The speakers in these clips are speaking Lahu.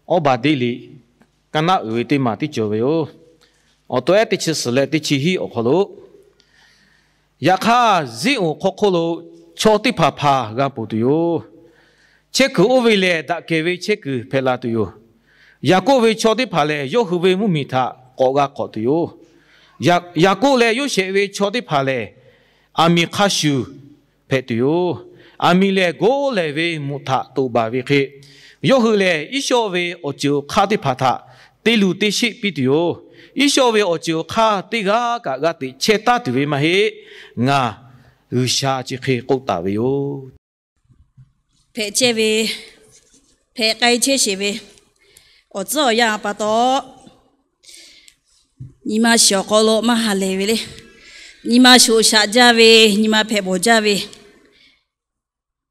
Awˇbaˍdiˆ liꞈ kaˇ naˆ uiˍ ve teˇ maˬ tiˉ cawˬ ve yoˬ. Awˬ to ehˉ teˇ chi suhˍ leh teˇ chi hiˉ awˬ hk'aw lo, yaꞈ hk'aˇ Ziˉonˍ hk'aw hk'oˆ lo chaw teˇ hpaˍ hpaˍ g'a ponˬ tuˬ yoˬ. Chehˇ kuiˬ oˇ ve lehˬ, daꞈ kehˬ ve chehˇ kuiˬ hpehꞈ la tuˬ yoˬ. Yaˍkoˆ ve chaw teˇ hpaˍ lehˬ, yawˇ hui ve mvuhˇmiˬ htaꞈ k'awꞈ g'a k'awꞈ tuˬ yoˬ. Yaˍkoˆ leh Yoˇsehꞈ ve chaw teˇ hpaˍ lehˬ, aˬ miˍ hk'a shuˍ hpehꞈ tuˬ yoˬ. Aˬ miˍ lehˬ, goˉ lehˬ ve mvuhꞈ htaꞈ toꞈ baˬ ve hk'e, yawˇ hui lehˬ Iˉsawˇ ve awˬ ceuˬ awˬ hk'aˇ teˇ hpaˍ htaꞈ te luˬ te sheˆ piˇ tuˬ yoˬ. Iˉsawˇ ve awˬ ceuˬ awˬ hk'aˇ teˇ g'aˇ kaꞈ g'a teꞈ chehˇ taˉ tuˬ ve maˇ heˆ. Ngaˬ G'uiˬsha chi hk'e k'oˆ taˍ ve yoˬ. Hpehꞈ chehˇ ve, hpehꞈ k'ai chehˇ sheˍ ve awˬ tcuhˉ awˬ yanˇ pa taw, nyi ma shiˍ awˬ hk'aw lo maˇ ha lehˬ ve le. Nyi ma shoꞈ shaꞈ jaˇ ve, nyi ma hpehꞈ bawˬ jaˇ ve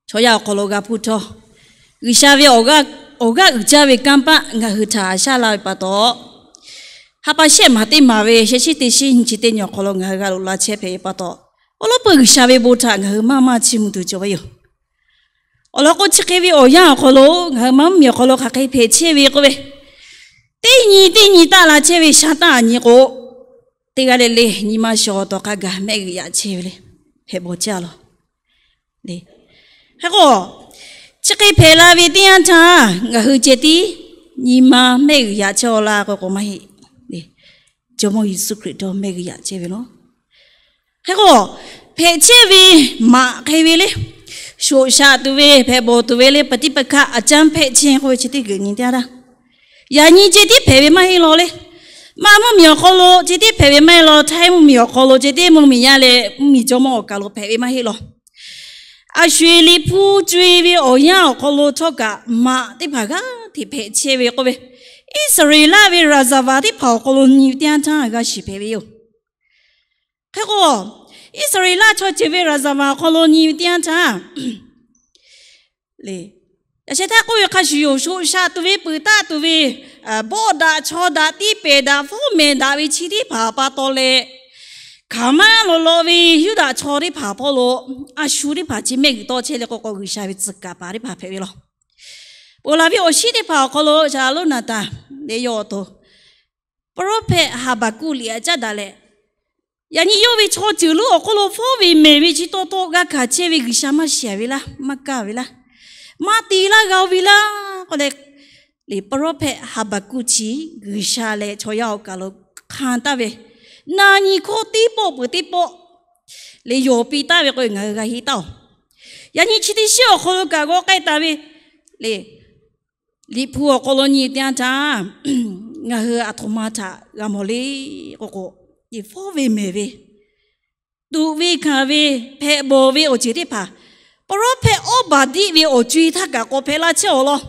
chaw yaˇ awˬ hk'aw lo g'a hpuˇ htawˇ, G'uiˬsha ve awˬ g'aˇ uiˍ jaˇ ve kanˇ paˆ ngaˬ hui htaꞈ shaˉ laˇ ve pa taw, ha pa shehˆ maˬ teˇ maˬ ve sheh shiˉ teˇ shiˉ nyi chi teˇ nyi awˬ hk'aw lo ngaˬ hui g'a loꞈ la chehˇ hpehꞈ ve pa taw, awˉ lawˉ peuˬ G'uiˬsha ve bon htaꞈ ngaˬ hui maˇ maˇ chiˇ mvuh tuˬ cawˬ ve yoˬ. Awˬ lawn k'o, chi hk'e ve awˬ yanˇ awˬ hk'aw lo ngaˬ hui mvuhˇmiˬ awˬ hk'aw lo hk'aˬ hk'e hpehꞈ chehˇ ve k'oˆ ve, teˇ nyi teˇ nyi taˆ la chehˇ ve sha taˇ nyi k'o, teˇ g'aˇ le le nyi ma shaw tawˍ hk'a gaˬ mehˆ g'uiˬ yaꞈ chehˇ ve le, hpehꞈ bawˬ jaˇ lawˬ. Hk'e k'o, chi hk'e hpehꞈ la ve teˇ yanˇ htaˇ, ngaˬ hui ceh tiˉ nyi ma mehˆ g'uiˬ yaꞈ chehˇ-aw laˇ k'o k'o maˇ heˆ. Jawˇmawˇ Yeˍsuˆ Hkriꞈ dawˇ mehˆ g'uiˬ yaꞈ chehˇ ve lawˬ. Hk'e k'o, hpehꞈ chehˇ ve maꞈ hk'e ve le, shoꞈ shaꞈ tuˬ ve, hpehꞈ bawˬ tuˬ ve le, ปฏิบัติ อาจารย์ hpehꞈ chehˇ k'oˆ ve chi teˇ g'uiˬ nyi teˇ yanˇ htaˇ, yaꞈ nyi ceh tiˉ hpehꞈ ve maˇ heˆ lawˬ le. Maˇ mvuhˇmiˬ awˬ hk'aw lo ceh tiˉ hpehꞈ ve maˇ heˆ lawˬ. Htaiˇ mvuhˇmiˬ awˬ hk'aw lo ceh tiˉ mvuhˇmiˬ yaˇ leh mvuhˇmiˬ jawˇmawˇ awˬ kaˬ lo hpehꞈ ve maˇ heˆ lawˬ. A sho-eˬ Liꞈ hpu co-e ve awˬ yanˇ awˬ hk'aw lo htawˇ kaꞈ maꞈ teˇ hpaˍ g'aˇ hteꞈ hpehꞈ chehˇ ve k'oˆ ve, Iˉsaˍreˍlaˆ ve ราชวงศ์ teˇ hpaˍ awˬ hk'aw lo nyi ve teˇ yanˇ htaˇ g'a shiˍ hpehꞈ ve yoˬ. Hk'e k'o, Iˉsaˍreˍlaˆ chaw ceuˬ ve ราชวงศ์ awˬ hk'aw lo nyi ve teˇ yanˇ htaˇ, le, yaꞈ sheh htaˇ k'oˆ ve hk'a shuˍ yoˬ, shoꞈ shaꞈ tuˬ ve, peuˬ taˆ tuˬ ve, bawˆ daꞈ chaw daꞈ tiˇ pehˍ daꞈ fawˉ mehˍ daꞈ ve chi teˇ hpaˍ pa taw leh, hkaˍ maˇ law law ve Yuˇdaꞈ chaw teˇ hpaˍ hpawˇ lo a shu teˇ hpaˍ chi mehˆ g'uiˬ tawˆ chehˇ le k'o k'o, G'uiˬsha ve tcuh kaˍ paˍ teˇ hpaˍ hpehꞈ ve lawˬ. Ponˬ laˬ ve awˬ shiˉ teˇ hpaˍ awˬ hk'aw lo Saˍlaˍlonˍnaˍtanˍ le yawˇ awˬ to, พระพระเอก Haˍbaˍkuˆ liꞈ htaꞈ caˉ daꞈ leh, yaꞈ nyi yawˇ ve chaw ceuˬ lonˉ awˬ hk'oˆ lo fawˉ ve mehˍ ve chi taw taw g'a hkanˍ chehˇ ve G'uiˬsha maˇ shiˍ ve laˇ, maˇ kaˇ ve laˇ, maˇ te laˇ g'a ve laˇ k'oˆ leh, พระพระเอก Haˍbaˍkuˆ chi G'uiˬsha leh chaw yaˇ awˬ kaˬ lo hk'anˇ taˍ ve, na nyi hkawˇ teˇ pawˆ peuˬ teˇ pawˆ le yawˬ piˇ taˍ ve k'o, ngaˬ hui g'a heˆ taˍ-oˬ. Yaꞈ nyi chi teˇ shiˉ awˬ hk'aw lo kaꞈ g'aw k'ai taˍ ve le, Liꞈ hpu awˬ hk'aw lo nyi teˇ yanˇ htaˇ, ngaˬ hui aˬ htoꞈ ma htaꞈ g'a mawˬ le k'o k'o, fawˉ ve mehˍ ve, tuꞈ ve hkanˍ ve, hpehꞈ bawˬ ve awˬ ceuˬ teˇ hpaˍ, พระพระเอก Awˇbaˍdiˆ ve awˬ co-e htaˇ kaꞈ k'awꞈ hpehꞈ la chehˇ-aw lawˬ.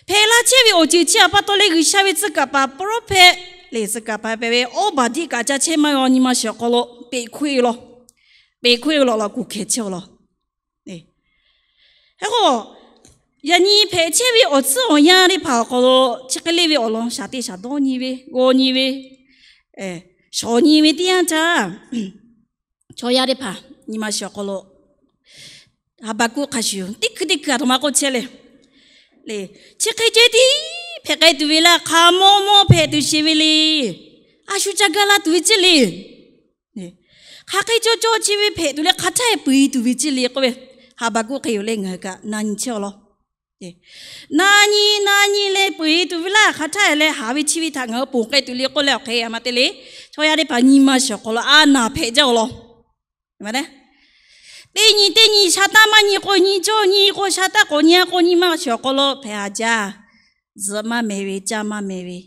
Hpehꞈ la chehˇ ve awˬ ceuˬ chi htaꞈ pa taw leh G'uiˬsha ve tcuh kaˍ paˍ พระพระเอก le tcuh kaˍ paˍ hpehꞈ ve Awˇbaˍdiˆ kaꞈ ca chehˇ maˇ g'a, nyi ma shiˍ awˬ hk'aw lo peꞈ hkoˆ-e lawˬ, peꞈ hkoˆ-e lawˬ law kuˬ hkehˍ chehˇ-aw lawˬ. Hk'e k'o, yaꞈ nyi hpehꞈ chehˇ ve awˬ tcuhˉ awˬ yanˇ teˇ hpaˍ awˬ hk'aw lo chi hk'e le ve awˬ lawn shaˍ te shaˍ dawˇ nyi ve, g'aw nyi ve, shawˍ nyi ve teˇ yanˇ htaˇ, chaw yaˇ teˇ hpaˍ nyi ma shiˍ awˬ hk'aw lo Haˍbaˍkuˆ hk'a shuˍ teˇ hkui teˇ hkui aˬ htoꞈ ma k'oˆ chehˇ le. Le, chi hk'e ceh tiˉ hpehꞈ k'ai tuˬ ve laˇ, hk'a mawˇ mawˇ hpehꞈ tuˬ sheˍ ve le. A shu ca ga la tuˬ ve ceˇ le. Hk'aˬ hk'e cawˇ cawˇ chi ve hpehꞈ tuˬ leh hk'a htaˇ peuˬ-e tuˬ ve ceˇ le k'oˆ ve, Haˍbaˍkuˆ hk'e yoˬ leh ngaˬ hui kaꞈ na nyi chehˇ-aw lawˬ. Na nyi na nyi leh peuˬ-e tuˬ ve laˇ, hk'a htaˇ leh haˍ ve chi ve htaꞈ ngaˬ hui ponˬ k'ai tuˬ le k'oˆ leh awˬ hk'e a ma te le, chaw yaˇ teˇ hpaˍ nyi ma shiˍ awˬ hk'aw lo a naˍ hpehꞈ jaˇ-aw lawˬ. Teˇ nyi teˇ nyi sha taˇ maˇ nyi k'o, nyi cawˇ nyi k'o, sha taˇ k'awꞈ nyi-a k'o, nyi ma shiˍ awˬ hk'aw lo hpehꞈ haˍ jaˇ. Zuhꞈ maˇ mehˍ ve, caˇ maˇ mehˍ ve,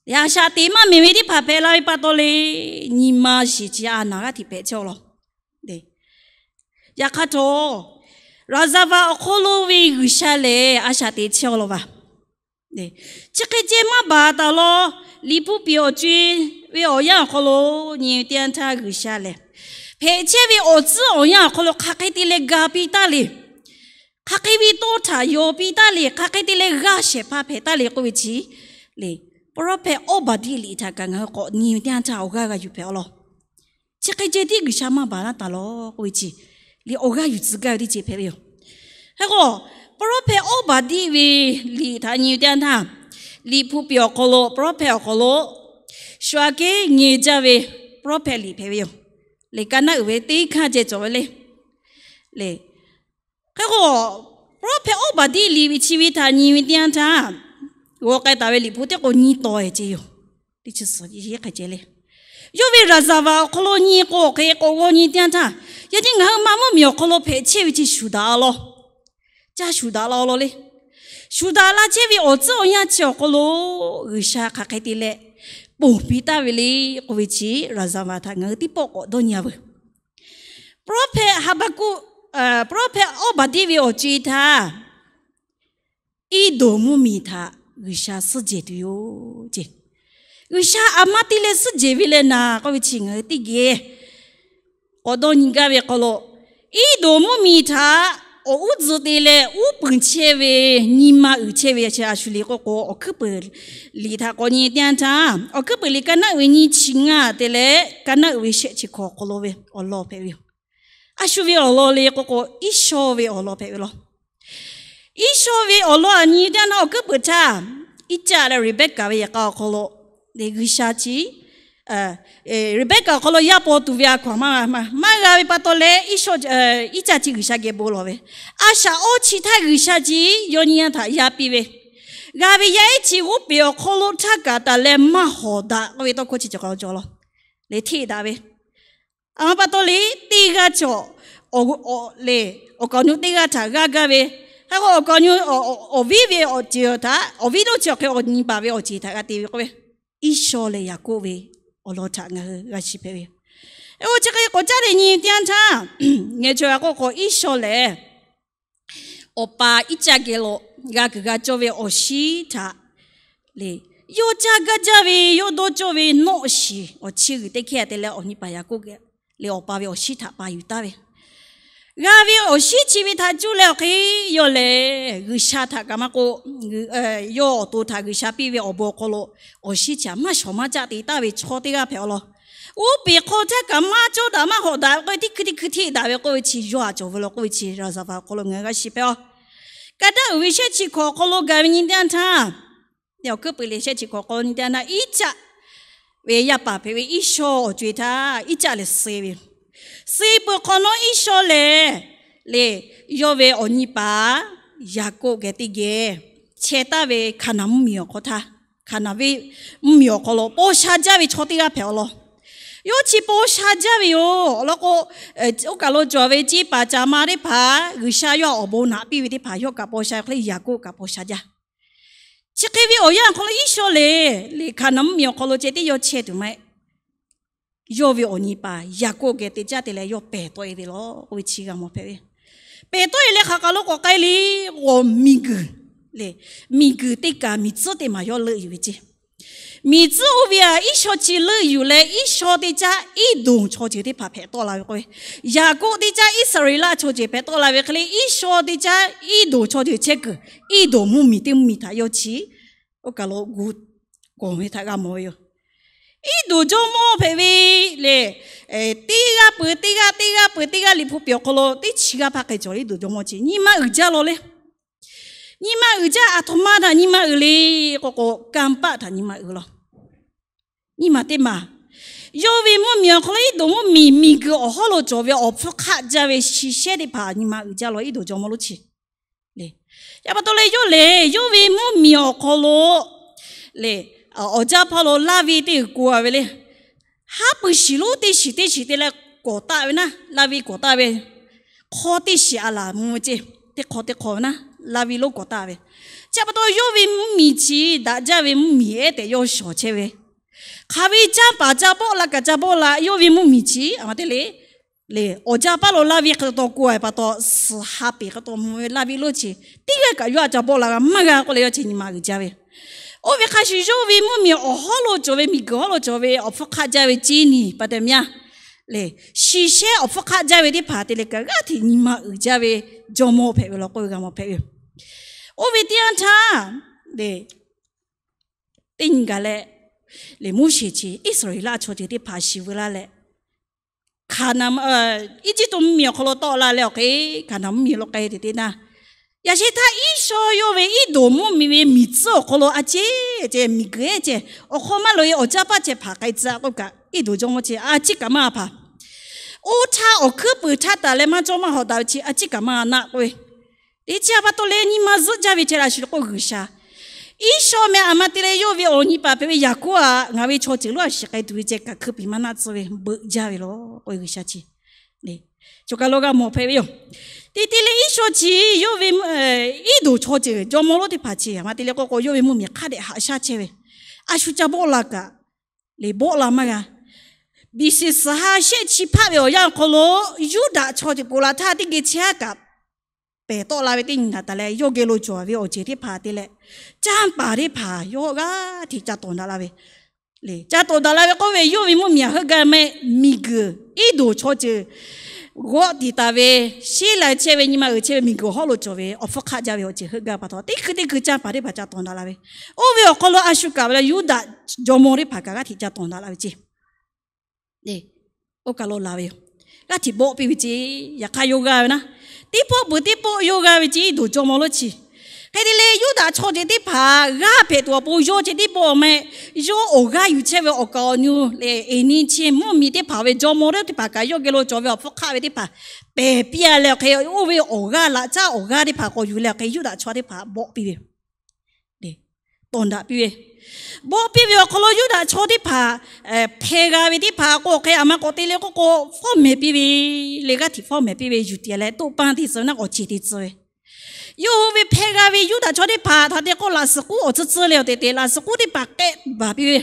yaꞈ shaꞈ teꞈ maˇ mehˍ ve teˇ hpaˍ hpehꞈ la ve pa taw le, nyi ma shiˍ chi a naˍ g'aˇ hteꞈ hpehꞈ chehˇ-aw lawˬ. Yaꞈ hk'aˇ htawˇ, ราชวงศ์ awˬ hk'aw lo ve G'uiˬsha lehˬ a shaꞈ teꞈ chehˇ-aw lawˬ vaˬ. Chi hk'e ceh maˇ baˬ taˍ lawˬ. Liꞈ hpu piˍ awˬ co-e ve awˬ yanˇ awˬ hk'aw lo nyi teˇ yanˇ htaˇ G'uiˬsha lehˬ, hpehꞈ chehˇ ve awˬ tcuhˉ awˬ yanˇ awˬ hk'aw lo hk'aˬ hk'e te leh ga piˇ taˉ le, hk'aˬ hk'e ve tawˇ htaꞈ yaw piˇ taˉ le, hk'aˬ hk'e te leh g'aˇ shehˍ hpaˇ hpehꞈ taˉ le k'oˆ ve chi le, พระพระเอก Awˇbaˍdiˆ liꞈ htaꞈ kaꞈ ngaˬ hui k'awꞈ nyi ve teˇ yanˇ htaˇ awˬ g'aˇ g'a yuˬ hpehꞈ-aw lawˬ. Chi hk'e ceh tiˉ G'uiˬsha maˇ baˬ laˇ taˍ lawˬ k'oˆ ve chi le, awˬ g'aˇ yuˬ tcuh gaˇ ve teˇ ceuˬ hpehꞈ ve yoˬ. Hk'e k'o, Pawˇ rawˇ hpehꞈ awˇ baˬ diˆ ve liꞈ htaꞈ nyi ve teˇ yanˇ htaˇ, Liꞈ hpu piˍ awˬ hk'aw lo pawˇ rawˇ hpehꞈ awˬ hk'aw lo shu aꞈ kehˉ ngeh jaˇ ve pawˇ rawˇ hpehꞈ liꞈ hpehꞈ ve yoˬ. Lehˬ, ka naˆ uiˍ ve teˇ hkanˇ ceh cawˬ ve le. Lehˬ, hk'e k'o, pawˇ rawˇ hpehꞈ awˇ baˬ diˆ liꞈ ve chi ve htaꞈ nyi ve teˇ yanˇ htaˇ, g'aw k'ai taˍ ve Liꞈ hpu teˇ k'o nyi taw e ce yoˬ. Teˇ chi suhˍ hk'e ce le. Yawˇ ve raˍzaˍvaˍ awˬ hk'aw lo nyi k'o, hk'e k'o g'aw nyi teˇ yanˇ htaˇ, yaꞈ nyi ngaˬ hui ma mvuhˇmiˬ awˬ hk'aw lo hpehꞈ chehˇ ve chi shuˍ daꞈ a law. Caˇ shuˍ daꞈ la law le. Shuˍ daꞈ la chehˇ ve awˬ tcuhˉ awˬ yanˇ chi awˬ hk'aw lo G'uiˬsha hk'aˬ hk'e te leh ponˬ piˇ taˍ ve le k'oˆ ve chi raˍzaˍvaˍ htaꞈ ngaˬ hui teˇ pawˆ k'awꞈ dawˇ nyi a veuˬ. Pawˇ rawˇ hpehꞈ Haˍbaˍkuˆ, pawˇ rawˇ hpehꞈ awˇ baˬ diˆ ve awˬ co e htaˇ, Eˇdonˍ mvuhˇmiˬ htaꞈ G'uiˬsha suhˉ jehˬ tuˬ yoˬ ce. G'uiˬsha aˬ ma te leh suhˉ jehˬ ve leh naˍ k'oˆ ve chi ngaˬ hui teˇ geh k'awꞈ dawˇ nyi gaˇ ve hk'aw lo, Eˇdonˍ mvuhˇmiˬ htaꞈ awˬ uˉ tzuhꞈ te leh uˉ peunˍ chehˇ ve, nyi ma uiˍ chehˇ ve chi a shu le k'oˆ k'o, Awˬ hkuiˉ peuˬ liꞈ htaꞈ k'awꞈ nyi teˇ yanˇ htaˇ, Awˬ hkuiˉ peuˬ liꞈ ka naˆ uiˍ ve nyiˇ chi ngaˇ te leh ka naˆ uiˍ ve shehˆ chi hkawꞈ awˬ hk'aw lo ve awˬ lawn hpehꞈ ve yoˬ. A shu ve awˬ lawn le k'oˆ k'o, Iˉsawˇ ve awˬ lawn hpehꞈ ve law. Iˉsawˇ ve awˬ lawn aꞈ nyi teˇ yanˇ htaˇ, Awˬ hkuiˉ peuˬ htaˇ, Iˉcaˆ leh Reˍbehˇkaˍ ve yehˬ k'a awˬ hk'aw lo, G'uiˬsha chi Reˍbehˇkaˍ awˬ hk'aw lo yaˇ paw tuˬ ve a hkaw anˬ maˇ g'a ve pa taw leh, Iˉcaˆ chi G'uiˬsha geh bon lawˬ ve. A shaꞈ awˇ chi htaˇ G'uiˬsha chi yawˇ nyiˇ yanˇ htaꞈ yaˇ piˇ ve, g'a ve yaˇ ehˉ chi g'oˇ peˬ awˬ hk'aw lo htaˇ kaꞈ taˍ leh maˇ hawˍ daꞈ k'oˆ ve tawˇ hkawˇ chi cawˬ k'aw cawˬ law. Lehˬ, hteˇ daꞈ ve a pa taw le, teˇ g'aˇ cawˬ lehˬ, awˬ kaˍ awˬ nu teˇ g'aˇ htaꞈ g'aˇ gaˇ ve, hk'e k'o awˬ kaˍ awˬ nu awˬ viˉ ve awˬ ceuˬ htaꞈ, awˬ viˉ lo chi awˬ hk'e awˬ nyi paˍ ve awˬ ceuˬ htaꞈ g'a te ve k'oˆ ve, Iˉsawˇ leh Yaˍkoˆ ve awˬ lawn htaꞈ ngaˬ hui g'a shiˍ hpehꞈ ve yoˬ. Eˇ, chi hk'e k'awꞈ caˉ leh nyi teˇ yanˇ htaˇ, ngeh chaw g'a k'oˆ k'o, Iˉsawˇ lehˬ awˬ pa Iˉcaˆ geh lo g'a kuiˬ g'a cawˇ ve awˬ shinˉ htaꞈ lehˬ, yawˇ caˇ gaˇ jaˇ ve, yawˇ dawˇ cawˇ ve nawˆ shiˍ awˬ chi g'uiˬ teˇ hkehˇ te leh awˬ nyi paˍ Yaˍkoˆ geh lehˬ, awˬ pa ve awˬ shinˉ htaꞈ pa yuˬ taˍ ve, g'a ve awˬ shinˉ chi ve htaꞈ cuˇ leh awˬ hk'e, yawˇ lehˬ G'uiˬsha htaꞈ kaꞈ maˇ k'o, yawˇ awˬ to htaꞈ G'uiˬsha piˇ ve awˬ bon awˬ hk'aw lo awˬ shinˉ chi htaꞈ maˇ shawˍ maˇ caˆ te taˍ ve chaw teˇ g'aˇ hpehꞈ awˬ lawn. Oˇ peˬ hk'aw htaˇ kaꞈ maˇ cawˇ daꞈ maˇ hawꞈ daꞈ k'oˆ ve, teˇ hkui teˇ hkui hteˇ daꞈ ve k'oˆ ve chi yawˇ a cawˬ ve law k'oˆ ve chi raˍzaˍvaˍ awˬ hk'aw lo ngaˬ hui g'a shiˍ hpehꞈ a. Ka naˆ uiˍ ve shehˆ chi hkawꞈ awˬ hk'aw lo gaˬ ve nyi teˇ yanˇ htaˇ, Awˬ hkuiˉ peuˬ lehˬ shehˆ chi hkawꞈ awˬ hk'aw lo nyi teˇ yanˇ htaˇ, Iˉcaˆ ve yaˇ paˍ hpehꞈ ve Iˉsawˇ awˬ co e htaˇ Iˉcaˆ lehˬ suh ve yoˬ. Suh peuˬ hk'awꞈ nawˉ, Iˉsawˇ lehˬ lehˬ yawˇ ve awˬ nyi paˍ Yaˍkoˆ geh teˇ geh chehˇ taˍ ve Hkaˍnanˍ mvuhˇmiˬ awˬ hk'aw htaˇ, Hkaˍnanˍ ve mvuhˇmiˬ awˬ hk'aw lo paw sha jaˇ ve chaw teˇ g'aˇ hpehꞈ awˬ lawn. Yawˇ chi paw sha jaˇ ve yoˬ. Awˬ lawn k'o, oˇ kaˬ lo cawˬ ve ceˇ paˍ caˍ ma teˇ hpaˍ, G'uiˬsha yawˇ awˬ bon naꞈ piˇ ve teˇ hpaˍ yawˇ kaꞈ paw sha ve hk'e leh Yaˍkoˆ kaꞈ paw sha jaˇ. Chi hk'e ve awˬ yanˇ awˬ hk'aw lo Iˉsawˇ lehˬ lehˬ Hkaˍnanˍ mvuhˇmiˬ awˬ hk'aw lo ceh tiˉ yawˇ chehˇ tuˬ maˇ heˆ. Yawˇ ve awˬ nyi paˍ Yaˍkoˆ geh te caˇ te leh yawˇ pehˬ tawˆ e ve law k'oˆ ve chi g'a mawˬ hpehꞈ ve. Pehˬ tawˆ e leh hk'aˬ kaˬ lo k'awꞈ k'ai le, g'awˬ miˬguiˬ lehˬ, miˬguiˬ teˇ kaˬ miˬ tcuhˉ teˇ maˬ yawˇ leuˆ yuˬ ve ceˇ. Miˬ tcuhˉ oˇ ve aꞈ Iˉsawˇ chi leuˆ yuˬ leh Iˉsawˇ teˇ caˉ Eˇdonˍ chaw ceuˬ teˇ hpaˍ hpehꞈ tawˆ la ve k'o, Yaˍkoˆ teˇ caˉ Iˉsaˍreˍlaˆ chaw ceuˬ hpehꞈ tawˆ la ve hk'e leh, Iˉsawˇ teˇ caˉ Eˇdonˍ chaw ceuˬ chehˇ kuiˬ, Eˇdonˍ mvuhˇmiˬ teˇ mvuhˇmiˬ htaꞈ yawˇ chi oˇ kaˬ lo gu kawˬ ve htaꞈ g'a mawˬ ve yoˬ. Eˇdonˍ jawˇmawˇ hpehꞈ ve lehˬ, teˇ g'aˇ peuˬ teˇ g'aˇ, teˇ g'aˇ peuˬ teˇ g'aˇ Liꞈ hpu piˍ awˬ hk'aw lo teˇ chi g'aˇ hpaˇ hk'e cawˬ le. Eˇdonˍ jawˇmawˇ chi nyi ma uiˍ jaˇ law le. Nyi ma uiˍ jaˇ, aˬ htoꞈ ma htaꞈ nyi ma uiˍ le k'o k'o, kanˇ paˆ htaꞈ nyi ma uiˍ law. Nyi ma teˇ maˬ, yawˇ ve mvuhˇmiˬ awˬ hk'aw lo Eˇdonˍ mvuhˇmiˬ miˬguiˬ awˬ hawˉ lo cawˬ ve awˬ hpfuhˇ hk'aˆ jaˇ ve shi shehˉ teˇ hpaˍ nyi ma uiˍ jaˇ law. Eˇdonˍ jawˇmawˇ lonˉ chi lehˬ, yaꞈ pa taw leh yawˇ lehˬ yawˇ ve mvuhˇmiˬ awˬ hk'aw lo lehˬ, awˬ jaˇ hpawˇ lo laˇ ve teˇ g'uiˬ ko a ve le. Haˉ pui shiˍ lonˉ teˇ shiˍ teˇ shiˍ te leh kawˍ taˆ ve naˉ, laˇ ve kawˍ taˆ ve, hk'aw teˇ shiˍ a laˬ mvuh ve ceˇ, teˇ hk'aw teˇ hk'aw ve naˉ, laˇ ve lonˉ kawˍ taˆ ve. Chi pa taw yawˇ ve mvuhˇmiˬ chi daꞈ jaˇ ve mvuhˇmiˬ ehˉ tehꞈ yawˇ shawˍ chehˇ ve. Hk'aˬ ve caˇ paˍ caˇ bawˆ la kaꞈ caˇ bawˆ la, yawˇ ve mvuhˇmiˬ chi a ma te le lehˬ, awˬ jaˇ paˇ lo laˇ ve hk'e taw k'oˆ a ve pa taw, suhˍ ha peˍ hk'e taw mvuh ve laˇ ve lonˉ chi teˇ g'aˇ kaꞈ yawˇ a caˇ bawˆ la g'a maˇ g'a k'oˆ leh yawˇ chi nyi ma uiˍ jaˇ ve. Oˇ ve hk'a shuˍ yawˇ ve mvuhˇmiˬ awˬ hawˉ lo cawˬ ve, miˬguiˬ hawˉ lo cawˬ ve awˬ hpfuhˇ hk'aˆ jaˇ ve ceˇ niˬ pa taw myaˇ lehˬ, shi shehˉ awˬ hpfuhˇ hk'aˆ jaˇ ve teˇ hpaˍ te leh kaꞈ g'aˇ hteꞈ nyi ma uiˍ jaˇ ve jawˇmawˇ hpehꞈ ve law k'oˆ ve g'a mawˬ hpehꞈ ve yoˬ. Oˇ ve teˇ yanˇ htaˇ lehˬ, teˇ nyi gaˬ leh lehˬ, Moˉseˍ chi Iˉsaˍreˍlaˆ chaw ceuˬ teˇ hpaˍ shiˍ veu laˇ leh, Hkaˍnanˍ, Eˇjiˇtuꞈ mvuhˇmiˬ awˬ hk'aw lo tawˆ la leh awˬ hk'e, Hkaˍnanˍ mvuhˇmiˬ lo k'ai te teˇ naˇ, Yaꞈ sheh htaˇ Iˉsawˇ yawˇ ve Iˉdonˍ mvuhˇmiˬ ve miˬ tcuhˉ awˬ hk'aw lo a ciˉ ceh miˬguiˬ ehˉ ceh awˬ hk'aw maˇ loꞈ-e awˬ caˇ paˆ ceh hpaˍ k'ai tcuh k'oˆ kaꞈ, Iˉdonˍ jawˇmawˇ chi a ciˉ kaꞈ maˇ hpaˍ. Oˇ htaˇ awˬ hkuiˉ puiˍ htaˇ taˍ leh maˇ cawˇ maˇ hawˍ daꞈ ve chi a ciˉ kaꞈ maˇ naˆ k'oˆ ve, teˇ chi a pa taw leh nyi ma zuhˆ jaˇ ve ceh laꞈ shuˍ k'o G'uiˬsha. Iˉsawˇ meh a ma te leh yawˇ ve awˬ nyi paˍ hpehꞈ ve Yaˍkoˆ aꞈ ngaˬ ve chaw ceuˬ lonˉ a shiˍ k'ai tuˬ ve ceh kaꞈ hkui piˍ maˇ naˆ tcuh ve beuꞈ jaˇ ve law k'oˆ ve G'uiˬsha chi. Cawˬ kaˬ lo g'a mawˬ hpehꞈ ve yoˬ. Teˇ teˇ leh Iˉsawˇ chi yawˇ ve Iˉdonˍ chaw ceuˬ jawˇmawˇ lonˉ teˇ hpaˍ chi a ma te leh k'o k'o yawˇ ve mvuhˇmiˬ hk'a dehꞈ haꞈ shaˉ chehˇ ve, a shu ca bawˆ la kaꞈ, leh bawˆ la maˇ g'a. B C suhˍ ha shehˆ chi hpaˆ ve awˬ yanˇ awˬ hk'aw lo Yuˇdaꞈ chaw ceuˬ Koˍlaˍhtaˆ teˇ geh chehˇ a kaꞈ, pehˬ tawˆ la ve teˇ nyi naˍ taˍ leh yawˇ geh lo cawˬ ve awˬ ceuˬ teˇ hpaˍ te leh, canˇ paˍ teˇ hpaˍ yawˇ g'aˇ hteꞈ ca tawˍ daꞈ la ve, leh ca tawˍ daꞈ la ve k'oˆ ve yawˇ ve mvuhˇmiˬ htaꞈ heuˆ gaˇ mehˆ miˬguiˬ Iˉdonˍ chaw ceuˬ g'awˆ tiˍ taˍ ve, sheˉ lai chehˇ ve nyi ma uiˍ chehˇ ve miˬguiˬ awˬ hawˉ lo cawˬ ve awˬ hpfuhˇ hk'aˆ jaˇ ve awˬ ceuˬ heuˆ gaˇ pa taw, teˇ hkui teˇ hkui canˇ paˍ teˇ hpaˍ ca tawˍ daꞈ la ve, oˇ ve awˬ hk'aw lo a shu kaꞈ ve leh Yuˇdaꞈ jawˇmawˇ teˇ hpaˍ kaꞈ g'aˇ hteꞈ ca tawˍ daꞈ la ve ceh. Oˇ kaˬ lo la ve yoˬ. G'aˇ hteꞈ bawˆ piˇ ve ceh. Yaꞈ hk'aˇ yawˇ g'aˇ ve naˉ, teˇ pawˆ peuˬ teˇ pawˆ yawˇ g'aˇ ve ceh Iˉdonˍ jawˇmawˇ lonˉ chi. Hk'e te leh Yuˇdaꞈ chaw ceuˬ teˇ hpaˍ g'aˇ hpehꞈ tuˬ awˬ pon yawˇ ceh teˇ pawˆ meh, yawˇ awˬ g'aˇ yuˬ chehˇ ve awˬ kaˍ awˬ nu leh eˍ ni chi mvuhˇmiˬ teˇ hpaˍ ve jawˇmawˇ lonˉ teˇ hpaˍ kaꞈ yawˇ geh lo cawˬ ve awˬ hpfuhˇ hk'aˆ ve teˇ hpaˍ pehˬ piˇ a leh awˬ hk'e, oˇ ve awˬ g'aˇ laꞈ caˉ awˬ g'aˇ teˇ hpaˍ k'awꞈ yuˬ leh awˬ hk'e Yuˇdaꞈ chaw teˇ hpaˍ bawˆ piˇ ve tawˍ daꞈ piˇ ve. Bawˆ piˇ ve awˬ hk'aw lo Yuˇdaꞈ chaw teˇ hpaˍ hpeh g'a ve teˇ hpaˍ k'o hk'e a ma k'awꞈ te leh k'oˆ k'o, fawˉ mehˍ piˇ ve, leh g'aˇ hteꞈ fawˉ mehˍ piˇ ve yuˬ tiꞈ leh toˆ paˇ te tcuh naˉ k'awꞈ ceˬ te tcuh ve. Yawˇ hui ve hpeh g'a ve Yuˇdaꞈ chaw teˇ hpaˍ htaꞈ te k'o laꞈ suhˍ k'uˉ awˬ tcuhˇ tcuhˇ leh awˬ teꞈ teꞈ laꞈ suhˍ k'uˉ teˇ hpaˍ k'ehˆ baˬ piˇ ve,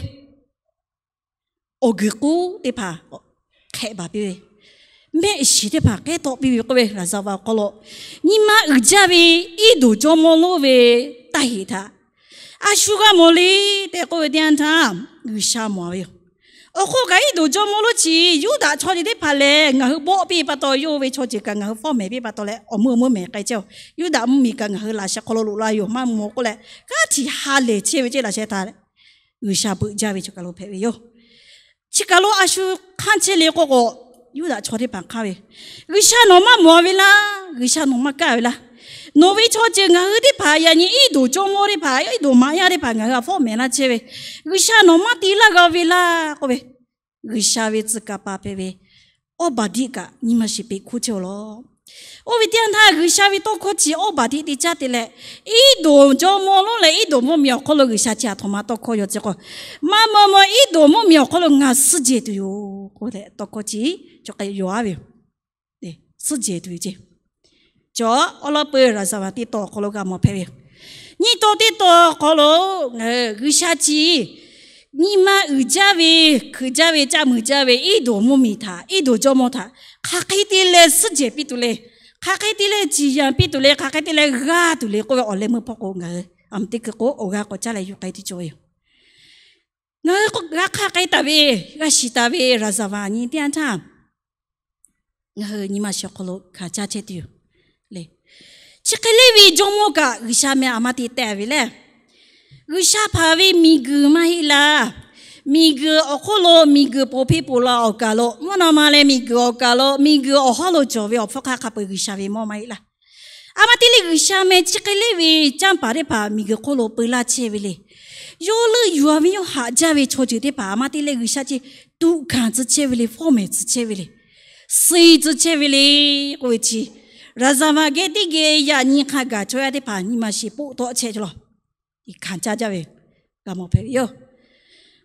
awˬ guiˬ k'uˉ teˇ hpaˍ hk'ehˆ baˬ piˇ ve, mehˆ shiˍ teˇ hpaˍ k'ehˉ tawˆ piˇ ve k'oˆ ve, Laˍzaˍvaˍ awˬ hk'aw lo nyi ma uiˍ jaˇ ve Iˉdonˍ jawˇmawˇ lonˉ ve taˇ heˍ htaꞈ a shu g'a mawˬ le tehꞈ k'oˆ ve teˇ yanˇ htaˇ, G'uiˬsha mawˬ ve yoˬ. Awˬ hk'oˆ kaꞈ Iˉdonˍ jawˇmawˇ lonˉ chi Yuˇdaꞈ chaw ceuˬ teˇ hpaˍ lehˬ ngaˬ hui bawˆ piˇ pa taw, yawˇ ve chaw ceuˬ kaꞈ ngaˬ hui fawˉ mehˍ piˇ pa taw leh awˬ meuˇ awˬ meuˇ mehˍ k'ai chehˇ-oˬ. Yuˇdaꞈ mvuhˇmiˬ kaꞈ ngaˬ hui laꞈ sheh hk'aw lo loꞈ la yoˬ maˇ mawˬ k'oˆ leh, g'aˇ hteꞈ ha lehˬ chehˇ ve ceh laꞈ sheh htaꞈ G'uiˬsha beuꞈ jaˇ ve chi kaˬ lo hpehꞈ ve yoˬ. Chi kaˬ lo a shu hk'anˇ chehˇ le k'oˆ k'o, Yuˇdaꞈ chaw teˇ hpaˍ hk'anˇ ve, G'uiˬsha nawˬ maˇ mawˬ ve laˇ, G'uiˬsha nawˬ maˇ kaˇ ve laˇ, nawˬ ve chaw ceuˬ ngaˬ hui teˇ hpaˍ yaꞈ nyi Iˉdonˍ jawˇmawˇ teˇ hpaˍ, Iˉdonˍ maꞈ yaˇ teˇ hpaˍ ngaˬ hui htaꞈ fawˉ mehˍ laˇ chehˇ ve, G'uiˬsha nawˬ maˇ te laˇ g'a ve laˇ k'oˆ ve, G'uiˬsha ve tcuh kaˍ paˍ hpehꞈ ve Awˇbaˍdiˆ kaꞈ nyi ma shiˍ peꞈ hkuˇ chehˇ-oˬ law. Oˇ ve teˇ yanˇ htaˇ G'uiˬsha ve tawˇ hkawˇ chi Awˇbaˍdiˆ te caˇ te leh, Iˉdonˍ jawˇmawˇ lonˉ leh Iˉdonˍ mvuhˇmiˬ awˬ hk'aw lo G'uiˬsha chi aˬ htoꞈ ma tawˇ hkawˇ yaw tcuh k'o, maˇ maw maw Iˉdonˍ mvuhˇmiˬ awˬ hk'aw lo ngaˬ suhˉ jehˬ tuˬ yoˬ k'oˆ leh tawˇ hkawˇ chi cawˬ k'ai yaw-a ve yoˬ. Suhˉ jehˬ tuˬ ve ceh, cawˬ awˉ lawˉ peu Laˍzaˍvaˍ teˇ tawn awˬ hk'aw lo g'a mawˬ hpehꞈ ve yoˬ. Nyiˇ tawn teˇ tawn awˬ hk'aw lo G'uiˬsha chi nyi ma uiˍ jaˇ ve, hkui jaˇ ve, caˆ muiˬ jaˇ ve Iˉdonˍ mvuhˇmiˬ htaꞈ, Iˉdonˍ jawˇmawˇ htaꞈ hk'aˬ hk'e te leh suhˉ jehˬ piˇ tuˬ le, hk'aˬ hk'e te leh ciˍ yanˍ piˇ tuˬ le, hk'aˬ hk'e te leh g'aˇ tuˬ le k'oˆ ve awˬ leh meuˇ hpawˇ k'o ngaˬ hui a ma teˇ hkui k'o awˬ g'aˇ k'awꞈ caˉ leh yuˬ k'ai tuˬ cawˬ ve yoˬ. Ngaˬ hui g'a hk'aˇ k'ai taˍ ve, g'a shiˍ taˍ ve Laˍzaˍvaˍ nyi teˇ yanˇ htaˇ, ngaˬ hui nyi ma shiˍ awˬ hk'aw lo hkanˍ caˇ chehˇ tuˬ yoˬ. Chi hk'e le ve jawˇmawˇ kaꞈ G'uiˬsha meh a ma te teh ve lehˬ, G'uiˬsha hpanˍ ve miˬguiˬ maˇ heˆ laˇ. Miˬguiˬ awˬ hk'oˆ lo miˬguiˬ poˬ hpeˇ poˬ la awˬ kaˬ lo mvuhˇ naw ma leh miˬguiˬ awˬ kaˬ lo miˬguiˬ awˬ hawˉ lo cawˬ ve awˬ hpfuhˇ hk'aˆ hk'a peu-eˬ G'uiˬsha ve mawˇ maˇ heˆ laˇ. A ma te leh G'uiˬsha meh chi hk'e le ve canˇ paˍ teˇ hpaˍ miˬguiˬ hk'oˆ lo peu laˇ chehˇ ve le. Yawˇ leuˆ yuˬ-a ve yawˇ haꞈ jaˇ ve chaw ceuˬ teˇ hpaˍ a ma te leh G'uiˬsha chi tuꞈ hkanˍ tcuh chehˇ ve le, fawˉ mehˍ tcuh chehˇ ve le, suh-e tcuh chehˇ ve le k'oˆ ve chi, Laˍzaˍvaˍ geh teˇ geh yaꞈ nyi hk'a gaˬ chaw yaˇ teˇ hpaˍ nyi ma shiˍ poˆ tawˆ chehˇ cawˬ law. Hkanˍ caˇ jaˇ ve g'a mawˬ hpehꞈ ve yoˬ.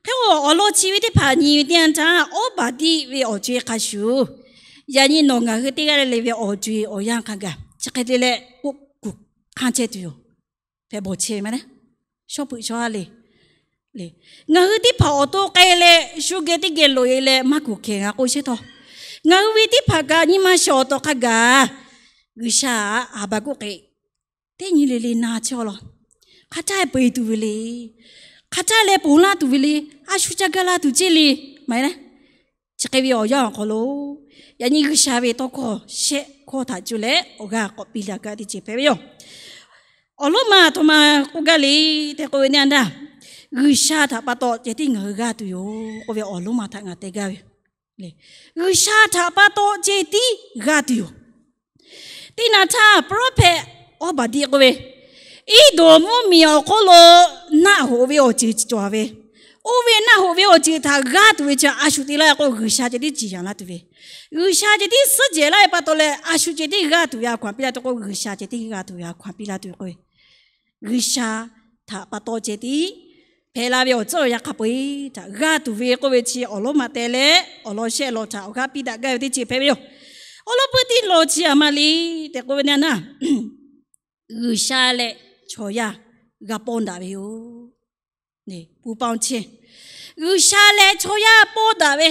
Hk'e k'o awˬ lawn chi ve teˇ hpaˍ nyi ve teˇ yanˇ htaˇ, Awˇbaˍdiˆ ve awˬ co-e hk'a shuˍ, yaꞈ nyi nawˬ ngaˬ hui teˇ g'aˇ le le ve awˬ co-e awˬ yanˇ hk'a gaˬ chi hk'e te leh k'oˆ kuˬ hk'anˇ chehˇ tuˬ yoˬ. Hpehꞈ bawˬ chehˇ ve maˇ le. Shawˉ peuꞈ shawˉ ha le. Ngaˬ hui teˇ hpaˍ awˬ to k'ai leh shu geh teˇ geh loꞈ-e leh maˇ kuˬ hkehˍ g'a k'oˆ shehˇ htawˇ, ngaˬ hui ve teˇ hpaˍ kaꞈ nyi ma shiˍ awˬ tawˍ hk'a gaˬ G'uiˬsha Haˍbaˍkuˆ k'ehꞈ teˇ nyi le le na chehˇ-aw law. Hk'a htaˇ peu-eˬ tuˬ ve le. Hk'a htaˇ leh ponˬ laˇ tuˬ ve le. A shu ca gaˇ la tuˬ ceˇ le. Maˇ heˆ le. Chi hk'e ve awˬ yanˇ awˬ hk'aw lo yaꞈ nyi G'uiˬsha ve tawˇ hkawˇ shehˆ hkawˇ htaꞈ cuˇ leh awˬ g'aˇ k'awꞈ piˇ la gaˇ teˇ ceuˬ hpehꞈ ve yoˬ. Awˬ lonˉ ma aˬ htoꞈ ma k'oˆ gaˇ le tehꞈ k'oˆ ve teˇ yanˇ htaˇ, G'uiˬsha htaꞈ pa taw ceh tiˉ ngaˬ hui g'aˇ tuˬ yoˬ k'oˆ ve awˬ lonˉ ma htaꞈ ngaˬ te gaˇ ve. G'uiˬsha htaꞈ pa taw ceh tiˉ g'aˇ tuˬ yoˬ. Teˇ naꞈ htaˇ prophet awˇ baˬ diˆ k'oˆ ve, Eˇdonˍ mvuhˇmiˬ awˬ hk'oˆ lo naˆ hoꞈ ve awˬ ceuˬ cawˬ ve, oˇ ve naˆ hoꞈ ve awˬ ceuˬ htaꞈ g'aˇ tuˬ ve chi a shu te laˇ k'o, G'uiˬsha ceh tiˉ ciˍ yanˍ laˇ tuˬ ve, G'uiˬsha ceh tiˉ suhˉ jehˬ laˇ ve pa taw leh, a shu ceh tiˉ g'aˇ tuˬ ve a hkaw anˬ piˇ laˇ tuˬ k'o, G'uiˬsha ceh tiˉ g'aˇ tuˬ ve a hkaw anˬ piˇ laˇ tuˬ ve k'o, G'uiˬsha htaꞈ pa taw ceh tiˉ hpehꞈ la ve awˬ tcuhˉ awˬ yanˇ hk'a peu-eˬ htaꞈ g'aˇ tuˬ ve k'oˆ ve chi awˬ lonˉ ma teh leh awˬ lawn shehˆ lawn htaꞈ awˬ g'aˇ piˇ daꞈ gaˇ ve teˇ ceuˬ hpehꞈ ve yoˬ. Awˬ lawn pui tiˉ law chi a ma le tehꞈ k'oˆ ve na naˆ, G'uiˬsha leh chaw yaˇ g'a pawˇ daꞈ ve yoˬ. G'uiˬsha leh chaw yaˇ pawˇ daꞈ ve,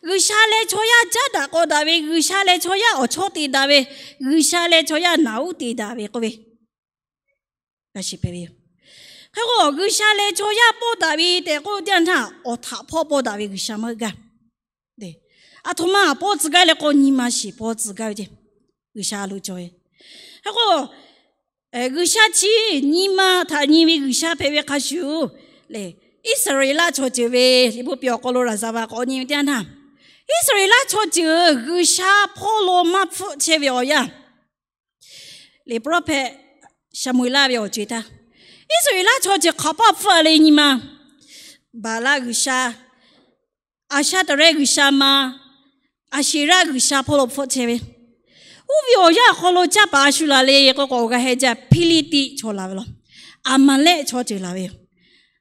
G'uiˬsha leh chaw yaˇ caˉ daꞈ k'aw daꞈ ve, G'uiˬsha leh chaw yaˇ awˬ chawˇ te daꞈ ve, G'uiˬsha leh chaw yaˇ naˍ uˉ te daꞈ ve k'oˆ ve, g'a shiˍ hpehꞈ ve yoˬ. Hk'e k'o, G'uiˬsha leh chaw yaˇ pawˇ daꞈ ve tehꞈ k'oˆ ve teˇ yanˇ htaˇ, awˬ htaꞈ hpawˇ pawˇ daꞈ ve G'uiˬsha maˇ g'a. Aˬ htoꞈ ma pawˇ tcuh gaˇ leh k'o, nyi ma shiˍ pawˇ tcuh gaˇ ve ceˇ, G'uiˬsha a loˍ cawˬ ve. Hk'e k'o, G'uiˬsha chi nyi ma htaꞈ nyi ve G'uiˬsha hpehꞈ ve hk'a shuˍ, Iˉsaˍreˍlaˆ chaw ceuˬ ve liꞈ bvuhꞈ piˇ awˬ hk'aw lo laˍzaˍvaˍ k'awꞈ nyi ve teˇ yanˇ htaˇ, Iˉsaˍreˍlaˆ chaw ceuˬ G'uiˬsha hpawˇ lo maˇ hpfuhˆ chehˇ ve awˬ yanˇ, liꞈ prophet Saˍmo-eˍlaˆ ve awˬ co-e htaˇ, Iˉsaˍreˍlaˆ chaw ceuˬ hk'aˬ paˇ hpfuhˆ a le nyi ma, Baˍlaˆ g'uiˬsha, Aˍshaˇtaˍrehˇ g'uiˬsha ma, Aˍsheˍraˆ g'uiˬsha hpawˇ lo hpfuhˆ chehˇ ve, oˇ ve awˬ yanˇ awˬ hk'aw lo caˇ paˍ a shu laˬ le k'oˆ k'o, awˬ g'aˇ heˆ jaˇ Hpiˇliˇtiˆ chaw laˬ ve law, Aˍmaˍlehˆ chaw ceuˬ laˬ ve yoˬ.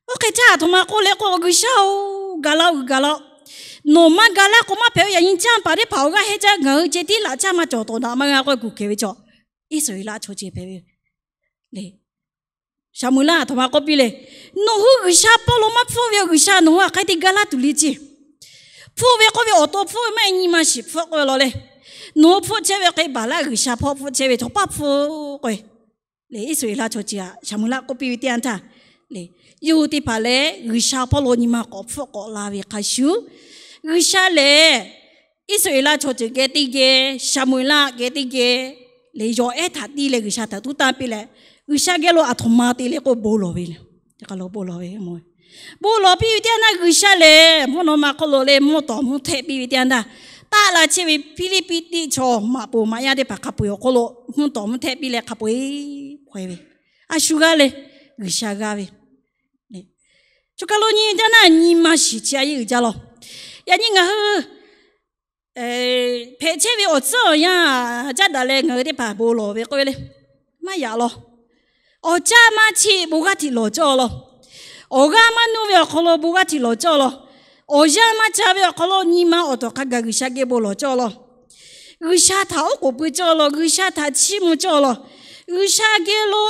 Oˇ hk'e htaˇ, aˬ htoꞈ ma k'oˆ le k'o, G'uiˬsha-oˬ, gaˬ la-oˬ, gaˬ la-oˬ. Nawˬ maˇ gaˬ laˇ k'o maˇ hpehꞈ ve, yaꞈ nyi caˇ paˍ teˇ hpaˍ awˬ g'aˇ heˆ jaˇ, ngaˬ hui ceh tiˉ laꞈ caˇ maˇ cawˬ tawˍ daꞈ maˇ g'a k'oˆ kuˬ kehˬ ve chaw, Iˉsaˍreˍlaˆ chaw ceuˬ hpehꞈ ve yoˬ. Saˍmo-eˍlaˆ aˬ htoꞈ ma k'oˆ piˇ le, Nawˬ hui G'uiˬsha hpawˇ lo maˇ hpfuhˆ ve yoˬ. G'uiˬsha nawˬ hui hk'aˬ hk'e te gaˇ laˇ tuˬ le ceˇ. Hpfuhˆ ve k'oˆ ve awˬ to hpfuhˆ ve maˇ heˆ, nyi ma shiˍ hpfuhˆ k'oˆ ve law le. Nawˬ hui hpfuhˆ chehˇ ve hk'e Baˍlaˆ g'uiˬsha hpawˇ hpfuhˆ chehˇ ve, chaw paˇ hpfuhˆ k'o, Iˉsaˍreˍlaˆ chaw ceuˬ aꞈ Saˍmo-eˍlaˆ k'oˆ piˇ ve teˇ yanˇ htaˇ, le, yawˇ hui teˇ hpaˍ lehˬ G'uiˬsha hpawˇ lo nyi ma k'awꞈ hpfuhˆ k'awꞈ la ve hk'a shuˍ, G'uiˬsha lehˬ Iˉsaˍreˍlaˆ chaw ceuˬ geh teˇ geh, Saˍmo-eˍlaˆ geh teˇ geh, le yawˬ ehˉ htaꞈ tiˇ leh G'uiˬsha htaꞈ tuˉ tanˇ piˇ leh, G'uiˬsha geh lo aˬ htoꞈ ma te le k'o bon lawˬ ve, bon lawˬ ve, bon lawˬ piˇ ve teˇ yanˇ htaˇ, G'uiˬsha lehˬ mvuhˇ naw ma hk'oˆ lo le mvuhˇ tawˍ mvuhˇ htehˆ piˇ ve teˇ yanˇ htaˇ, taˆ la chehˇ ve Hpiˇliˇpiˆ tiˆ chaw maꞈ poˍ maꞈ yaˇ teˇ hpaˍ hk'a peu-eˬ awˬ hk'oˆ lo mvuhˇ tawˍ mvuhˇ htehˆ piˇ leh hk'a peu-eˬ hpaweh ve, a shu g'aˇ le, G'uiˬsha g'aˇ ve, choˬ kaˬ lo nyi ve teˇ yanˇ htaˇ nyi ma shiˍ chi a yeˇ uiˍ jaˇ law. Yaꞈ nyi ngaˬ hui hpehꞈ chehˇ ve awˬ tcuhˉ awˬ yanˇ caˉ daꞈ leh ngaˬ hui teˇ hpaˍ bon lawˬ ve k'oˆ ve le, maˇ yaꞈ law. Awˬ caˇ maˇ cheˇ bon g'aˇ htiꞈ lawˬ cawˇ law. Awˬ g'aˇ maˇ nuˇ ve awˬ hk'aw lo bon g'aˇ htiꞈ lawˬ cawˇ law. Awˬ yanˇ maˇ ca ve awˬ hk'aw lo nyi ma awˬ tawˍ hk'a gaˬ G'uiˬsha geh bon lawˬ cawˇ law. G'uiˬsha htaꞈ oˉ k'oˍ pui cawˇ law. G'uiˬsha htaꞈ chiˇ mvuh cawˇ law. G'uiˬsha geh lo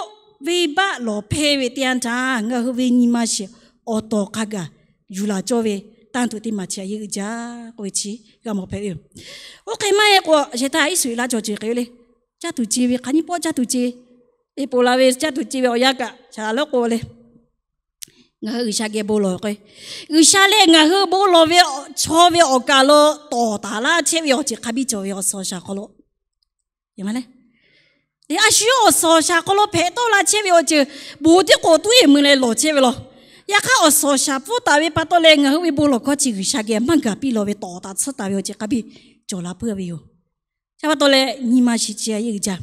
venˇbaˆ lawˬ hpehˇ ve teˇ yanˇ htaˇ, ngaˬ hui ve nyi ma shiˍ awˬ tawˍ hk'a gaˬ yuˬ laˬ cawˇ ve tanˇ tuˬ teˇ maˬ chi a yeˇ uiˍ jaˇ k'oˆ ve chi g'a mawˬ hpehꞈ ve yoˬ. Oˇ hk'e maˇ heˆ k'o, shehˍ htaˇ Iˉsaˍreˍlaˆ chaw ceuˬ hk'e ve le, caˇ tuˬ ce ve hk'aˬ nyiˇ pawˆ caˇ tuˬ ce, e poˬ la ve caˇ tuˬ ce ve awˬ yanˇ kaꞈ shaˍ laꞈ lo k'o le, ngaˬ hui G'uiˬsha geh bon lawˬ k'o, G'uiˬsha lehˬ ngaˬ hui bon lawˬ ve chaw ve awˬ kaˬ lo tawˍ taˍ laˇ chehˇ ve awˬ ceuˬ hk'a biˇ cawˬ ve awˬ suhˍ awˬ shaˍ hk'aw lo, a shu yawˇ awˬ suhˍ awˬ shaˍ hk'aw lo hpehꞈ tawˆ la chehˇ ve awˬ ceuˬ bon teˇ k'oˍ tuˉ e mui leh lawˬ chehˇ ve law. Yaꞈ hk'aˇ awˬ suhˍ awˬ shaˍ pfuhˇ taˍ ve pa taw leh ngaˬ hui ve bon lawˬ hkawˇ chi G'uiˬsha geh maˇ gaˬ piˇ law ve tawˍ taˍ tsuhˇ taˍ ve awˬ ceuˬ hk'a biˇ cawˬ la puiˉ ve yoˬ. Chi pa taw leh nyi ma shiˍ chi a yeˇ uiˍ jaˇ.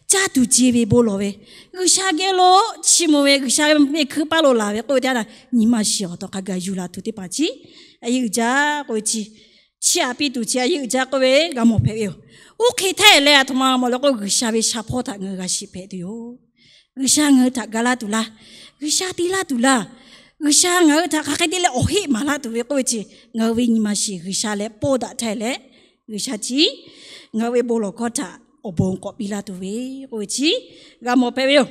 Caˇ tuˬ ce ve bon lawˬ ve, G'uiˬsha geh lo chiˇ mvuh ve, G'uiˬsha ve hkuiˇ paˇ lo laˬ ve k'oˆ ve teˇ yanˇ htaˇ, nyi ma shiˍ awˬ tawˍ hk'a gaˬ yuˬ laˬ tuˬ teˇ hpaˍ chi a yeˇ uiˍ jaˇ k'oˆ ve chi, chiˇ aꞈ piˇ tuˬ chi a yeˇ uiˍ jaˇ k'oˆ ve g'a mawˬ hpehꞈ ve yoˬ. Oˇ hk'e htaˇ leh aˬ htoꞈ ma mawˬ le k'o, G'uiˬsha ve sha hpawˇ htaꞈ ngaˬ hui g'a shiˍ hpehꞈ tuˬ yoˬ. G'uiˬsha ngaˬ hui htaꞈ ga laˇ tuˬ laˇ, G'uiˬsha te laˇ tuˬ laˇ, G'uiˬsha ngaˬ hui htaꞈ hk'aˬ hk'e te leh awˬ heˆ maˍ laˇ tuˬ ve k'oˆ ve chi, ngaˬ hui ve nyi ma shiˍ G'uiˬsha leh pawˇ daꞈ htaˇ leh, G'uiˬsha chi ngaˬ hui ve bon lawˬ hkawˇ htaꞈ awˬ bon k'awꞈ piˇ laˇ tuˬ ve k'oˆ ve chi g'a mawˬ hpehꞈ ve yoˬ.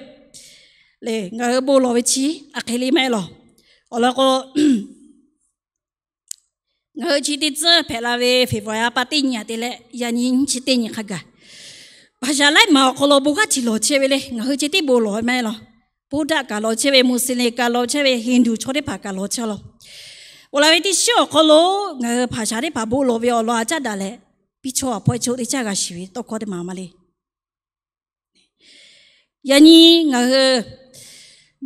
Le, ngaˬ hui bon lawˬ ve chi a hk'e le maˇ heˆ law. Awˬ lawn k'o, ngaˬ hui chi teˇ tcuhˉ hpehꞈ la ve February ha pa teˇ nyi aꞈ te leh yaꞈ nyi nyiˇ chi teˇ nyi hk'a gaˬ, Hpaˍsaˍlaiˉmaˬ awˬ hk'aw lo bon g'aˇ htiꞈ lawˬ chehˇ ve le. Ngaˬ hui chi teˇ bon lawˬ ve maˇ heˆ law. Buddha kaꞈ lawˬ chehˇ ve, Muslim kaꞈ lawˬ chehˇ ve, Hindu chaw teˇ hpaˍ kaꞈ lawˬ chehˇ law. Oˬ, laˬ ve teˇ shiˉ awˬ hk'aw lo ngaˬ hui Hpaˍsaˍ teˇ hpaˍ bon lawˬ ve awˬ lawn a caˉ daꞈ leh, piˇ chawˇ aˬ hpawehˇ chehˇ-oˆ teˇ caˇ g'a shiˍ ve tawˇ hkawˇ teˇ maˬ maˇ le. Yaꞈ nyi ngaˬ hui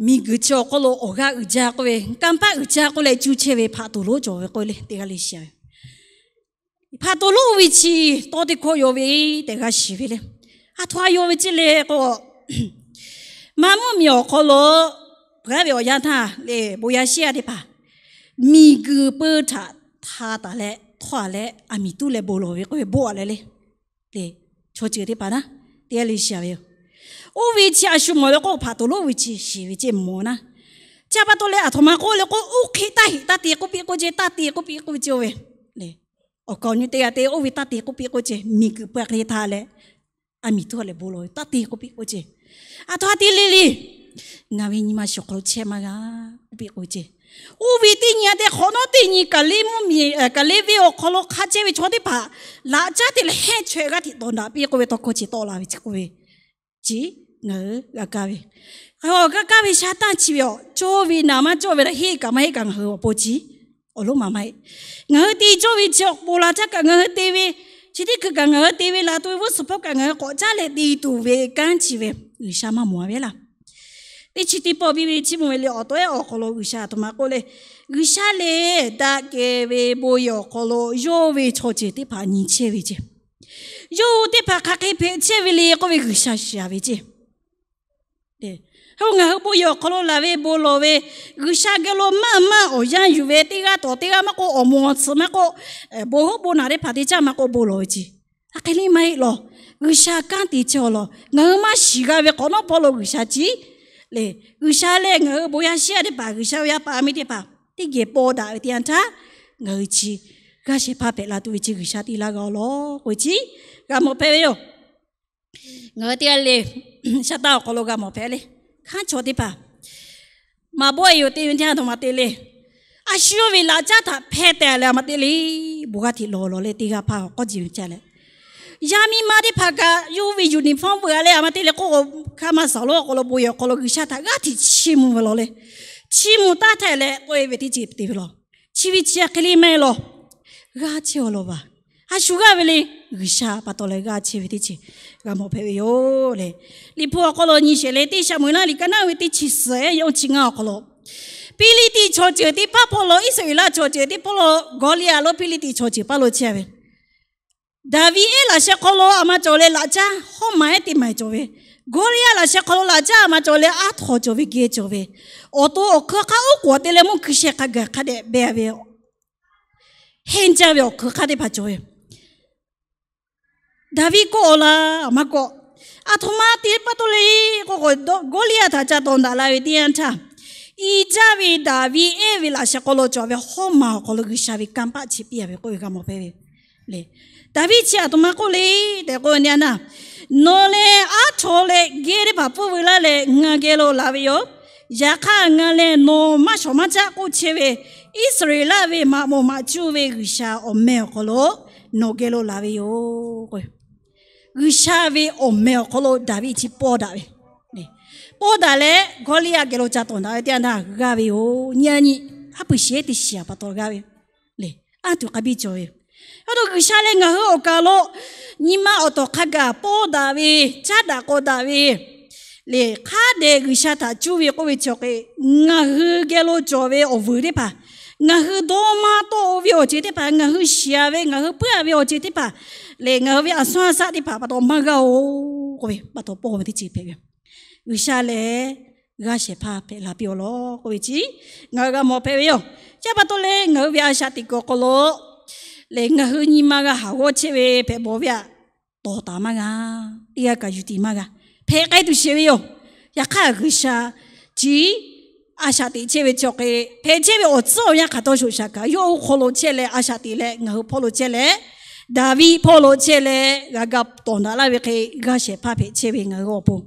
miˬguiˬ chi awˬ hk'aw lo awˬ g'aˇ uiˍ jaˇ k'oˆ ve, kanˇ paˆ uiˍ jaˇ k'oˆ leh cuˇ chehˇ ve hpaꞈ toˍ lonˉ cawˬ ve k'oˆ ve le, teˇ g'aˇ le shiˍ ve. Hpaꞈ toˍ lonˉ oˇ ve chi tawˇ teˇ hkawˇ yaw ve tehꞈ g'a shiˍ ve le. A htoꞈ ma yawˇ ve ceˇ le k'o, Maˇ mvuhˇ miˬ awˬ hk'aw lo peuˬ-a ve awˬ yanˇ htaˇ lehˬ, bon yaˇ shiˉ yaˇ teˇ hpaˍ miˬguiˬ peu htaꞈ hta taˍ leh htawˇ-a leh, aˬ miˍ tuˉ leh bon lawˬ ve k'oˆ ve bon-a leh le, chaw ceuˬ teˇ hpaˍ naˉ, teˇ g'aˇ le shiˍ ve yoˬ. Oˇ ve chi a shu mawˬ le k'o, hpaˍ toˍ lonˉ ve chi shiˍ ve ceˇ mawˬ naˉ. Chi pa taw leh, aˬ htoꞈ ma k'oˆ le k'o, oˇ hk'e taˇ heꞈ taˇ te k'oˆ piˇ k'oˆ ceˇ, taˇ te k'oˆ piˇ k'oˆ ve ceˇ oˇ ve, awˬ kaˍ awˬ nu teˇ g'aˇ te oˇ ve taˇ te k'oˆ piˇ k'oˆ ceˇ, miˬguiˬ peu hk'e hta leh, aˬ miˍ tuˉ leh bon lawˬ ve taˇ te k'oˆ piˇ k'oˆ ceˇ. Aˬ htoꞈ ma te le le, ngaˬ ve nyi ma shiˍ awˬ hk'aw lo chehˇ maˇ g'a k'oˆ piˇ k'oˆ ve ceˇ. Oˇ ve teˇ nyi a te hk'awꞈ nawˉ teˇ nyi kaˬ le mvuhˇ miˬ, kaˬ le venˇ awˬ hk'aw lo hk'a chehˇ ve chaw teˇ hpaˍ laꞈ caˉ te leh hehnˇ chaweh g'aˇ hteꞈ tawˍ daꞈ piˇ k'oˆ ve tawˇ hkawˇ chi tawˆ la ve ceˇ k'oˆ ve, chi ngaˬ hui g'a kaˇ ve. Hk'e g'a kaˇ ve sha tanˇ chi ve awˬ cawˇ ve naˍ maˇ cawˇ ve laꞈ heˆ kaꞈ maˇ heˆ kaꞈ ngaˬ hui awˬ pon chi awˬ lonˉ maˍ maˇ heˆ. Ngaˬ hui te cawˇ ve chi awˬ pon laꞈ caˉ kaꞈ ngaˬ hui te ve, chi teˇ hkui kaꞈ ngaˬ hui te ve laˬ tuˬ ve g'uˇ suhˍ hpawˇ kaꞈ ngaˬ hui k'awꞈ caˉ leh te tuˬ ve kanˉ chi ve G'uiˬsha maˇ mawˬ-a ve laˇ. Teˇ chi teˇ pawˆ biˇ ve chiˇ mvuh ve le awˬ to ehˉ awˬ hk'aw lo G'uiˬsha aˬ htoꞈ ma k'oˆ le, G'uiˬsha lehˬ daꞈ kehˬ ve bon yehˬ awˬ hk'aw lo yawˇ ve chaw ceuˬ teˇ hpaˍ nyi chehˇ ve ceˇ. Yawˇ hui teˇ hpaˍ hk'aˬ hk'e hpehꞈ chehˇ ve le k'oˆ ve G'uiˬsha shiˍ-a ve ceˇ. Hk'e ngaˬ hui bon yehˬ awˬ hk'aw lo laˬ ve bon lawˬ ve, G'uiˬsha geh lo maˇ maˇ awˬ yanˇ yuˬ ve, teˇ g'aˇ tawˍ teˇ g'aˇ maˇ k'oˆ, awˬ moˍ awˬ tsuhˍ maˇ k'oˆ, bon hoˉ bon naˬ teˇ hpaˍ te caˇ maˇ k'oˆ bon lawˬ ve ceˇ. Hk'aˬ hk'e le maˇ heˆ law. G'uiˬsha kanˉ te chehˇ-a law. Ngaˬ hui maˇ shiˍ g'a ve hk'awꞈ nawˉ hpawˇ lo G'uiˬsha ciˉ le. G'uiˬsha lehˬ ngaˬ hui bon yaˇ shiˉ yaˇ teˇ hpaˍ, G'uiˬsha ve yaˇ paˍ miˇ teˇ hpaˍ teˇ geh paw daꞈ ve teˇ yanˇ htaˇ, ngaˬ hui chi g'aˇ shehˍ hpaˇ hpehꞈ la tuˬ ve chi G'uiˬsha te laˇ g'a-a law k'oˆ ve chi g'a mawˬ hpehꞈ ve yoˬ. Ngaˬ hui teˇ g'aˇ le shaˉ taˇ awˬ hk'aw lo g'a mawˬ hpehꞈ le. Hkanˉ chaw teˇ hpaˍ maˍ bawˆ e yoˬ te ve teˇ yanˇ htaꞈ maˇ te le. A shu yawˇ ve laꞈ caˉ htaꞈ hpeh teh leh a maˇ te le. Bon g'aˇ hteꞈ lawˬ lawˬ leh teˇ g'aˇ hpaˇ k'awˇ ji ve ca leh, yaˇ miˇ ma teˇ hpaˍ kaꞈ yawˇ ve uniform veuꞈ-a leh a maˇ te le k'oˆ k'o, hkanˉ maˇ suhˍ lonˉ awˬ hk'aw lo bon yehˬ awˬ hk'aw lo G'uiˬsha htaꞈ g'aˇ hteꞈ chiˇ mvuh ve law le. Chiˇ mvuh taˇ htaˇ leh k'oˆ e ve teˇ ceuˬ te ve law. Chi ve chi hk'e le maˇ heˆ law. G'aˇ chehˇ-a law vaˬ. A shu g'aˇ ve le. G'uiˬsha pa taw leh g'aˇ chehˇ ve teˇ ceuˬ g'a mawˬ hpehꞈ ve yoˬ le. Liꞈ hpu awˬ hk'aw lo nyi sheˍ le, teˇ Saˍmo-eˍlaˆ liꞈ ka naˆ ve teˇ chi suhˍ ehˉ yawˇ chi ngaˇ awˬ hk'aw lo, Piˇliˇtiˆ chaw ceuˬ teˇ hpaˍ hpawˇ lo, Iˉsaˍreˍlaˆ chaw ceuˬ teˇ hpaˍ hpawˇ lo, Gawˇliˇaꞈ lo Piˇliˇtiˆ chaw ceuˬ paˇ lo chehˇ ve Daˍviˆ ehˉ laꞈ sheh hk'aw lo a ma cawˬ leh laꞈ caˉ hawˉ maˬ ehˉ teˇ maˬ cawˬ ve, Gawˇliˇaꞈ laꞈ sheh hk'aw lo laꞈ caˉ a ma cawˬ leh aˉ htaw cawˬ ve geh cawˬ ve, awˬ to awˬ hkui hk'aˇ oˉ k'oˍ te leh mvuhˇ hkui sheh hk'a gaˬ hk'a dehꞈ beh ve, henˇ jaˇ ve awˬ hkui hk'aˇ teˇ hpaˍ cawˬ ve. Daˍviˆ kawˆ-a laˇ, maˇ kawˆ. Aˬ htoꞈ ma te pa taw le k'oˆ k'o, Gawˇliˇaꞈ htaꞈ ca tawˍ daꞈ la ve teˇ yanˇ htaˇ, i jaˇ ve Daˍviˆ ehˉ ve laꞈ sheh hk'aw lo cawˬ ve hawˉ maˬ awˬ hk'aw lo G'uiˬsha ve kanˇ paˆ chi piˇ-a ve k'oˆ ve g'a mawˬ hpehꞈ ve le. Daˍviˆ chi aˬ htoꞈ ma k'oˆ le tehꞈ k'oˆ ve teˇ yanˇ, nawˬ lehˬ aˉ htaw leh geh teˇ hpaˍ pfuhˇ veu laˇ leh ngaˬ geh lo laˬ ve yoˬ. Yaꞈ hk'aˇ ngaˬ lehˬ nawˬ maˇ shawˍ maˇ caˆ k'oˆ chehˇ ve Iˉsaˍreˍlaˆ ve maꞈ moˍ maꞈ cuˇ ve G'uiˬsha awˬ meh awˬ hk'aw lo nawˬ geh lo laˬ ve yoˬ. G'uiˬsha ve awˬ meh awˬ hk'aw lo Daˍviˆ chi paw daꞈ ve, paw daꞈ leh Gawˇliˇaꞈ geh lo ca tawˍ daꞈ ve teˇ yanˇ htaˇ g'aˇ ve yoˬ. Nyi a nyi, haˉ pui shiˍ ehˉ teˇ shiˍ a pa taw g'aˇ ve le. Aˉ tuˬ k'a biˇ cawˬ ve yoˬ. Aˬ htoꞈ G'uiˬsha lehˬ ngaˬ hui awˬ kaˍ lo nyi ma awˬ tawˍ hk'a gaˬ paw daꞈ ve, caˉ daꞈ k'aw daꞈ ve le. Hk'a dehꞈ G'uiˬsha htaꞈ cuˇ ve k'oˆ ve chi awˬ hk'e, ngaˬ hui geh lo cawˬ ve awˬ vuiˬ teˇ hpaˍ, ngaˬ hui dawˇ maˇ tawˆ-o ve awˬ ceuˬ teˇ hpaˍ, ngaˬ hui shiˍ-a ve, ngaˬ hui puiˉ-a ve awˬ ceuˬ teˇ hpaˍ lehˬ, ngaˬ hui ve aˬ suhˉ aˬ shaˆ teˇ hpaˍ pa taw maˇ g'aˇ-oˬ k'oˆ ve pa taw paw ve teˇ ceuˬ hpehꞈ ve yoˬ. G'uiˬsha lehˬ g'aˇ shehˍ hpaˇ hpehꞈ la piˇ-a law k'oˆ ve chi ngaˬ hui g'a mawˬ hpehꞈ ve yoˬ. Chi pa taw leh ngaˬ hui ve a shaꞈ teꞈ kuiˬ awˬ hk'aw lo lehˬ, ngaˬ hui nyi ma g'a haˍ g'awˇ chehˇ ve hpehꞈ bawˬ ve aꞈ tawˍ taˍ maˇ g'a, teˇ g'aˇ kaꞈ yuˬ tiˍ maˇ g'a, hpehꞈ k'ai tuˬ sheˍ ve yoˬ. Yaꞈ hk'aˇ G'uiˬsha chi a shaꞈ teꞈ chehˇ ve chi awˬ hk'e, hpehꞈ chehˇ ve awˬ tcuhˉ awˬ yanˇ hk'aˬ taw shoꞈ shaˍ kaꞈ yawˇ oˇ hk'aw lo chehˇ leh a shaꞈ teꞈ leh ngaˬ hui hpawˇ lo chehˇ leh, Daˍviˆ hpawˇ lo chehˇ leh g'a ga tawˍ daꞈ laˇ ve hk'e, g'aˇ shehˍ hpaˇ hpehꞈ chehˇ ve ngaˬ hui awˬ pon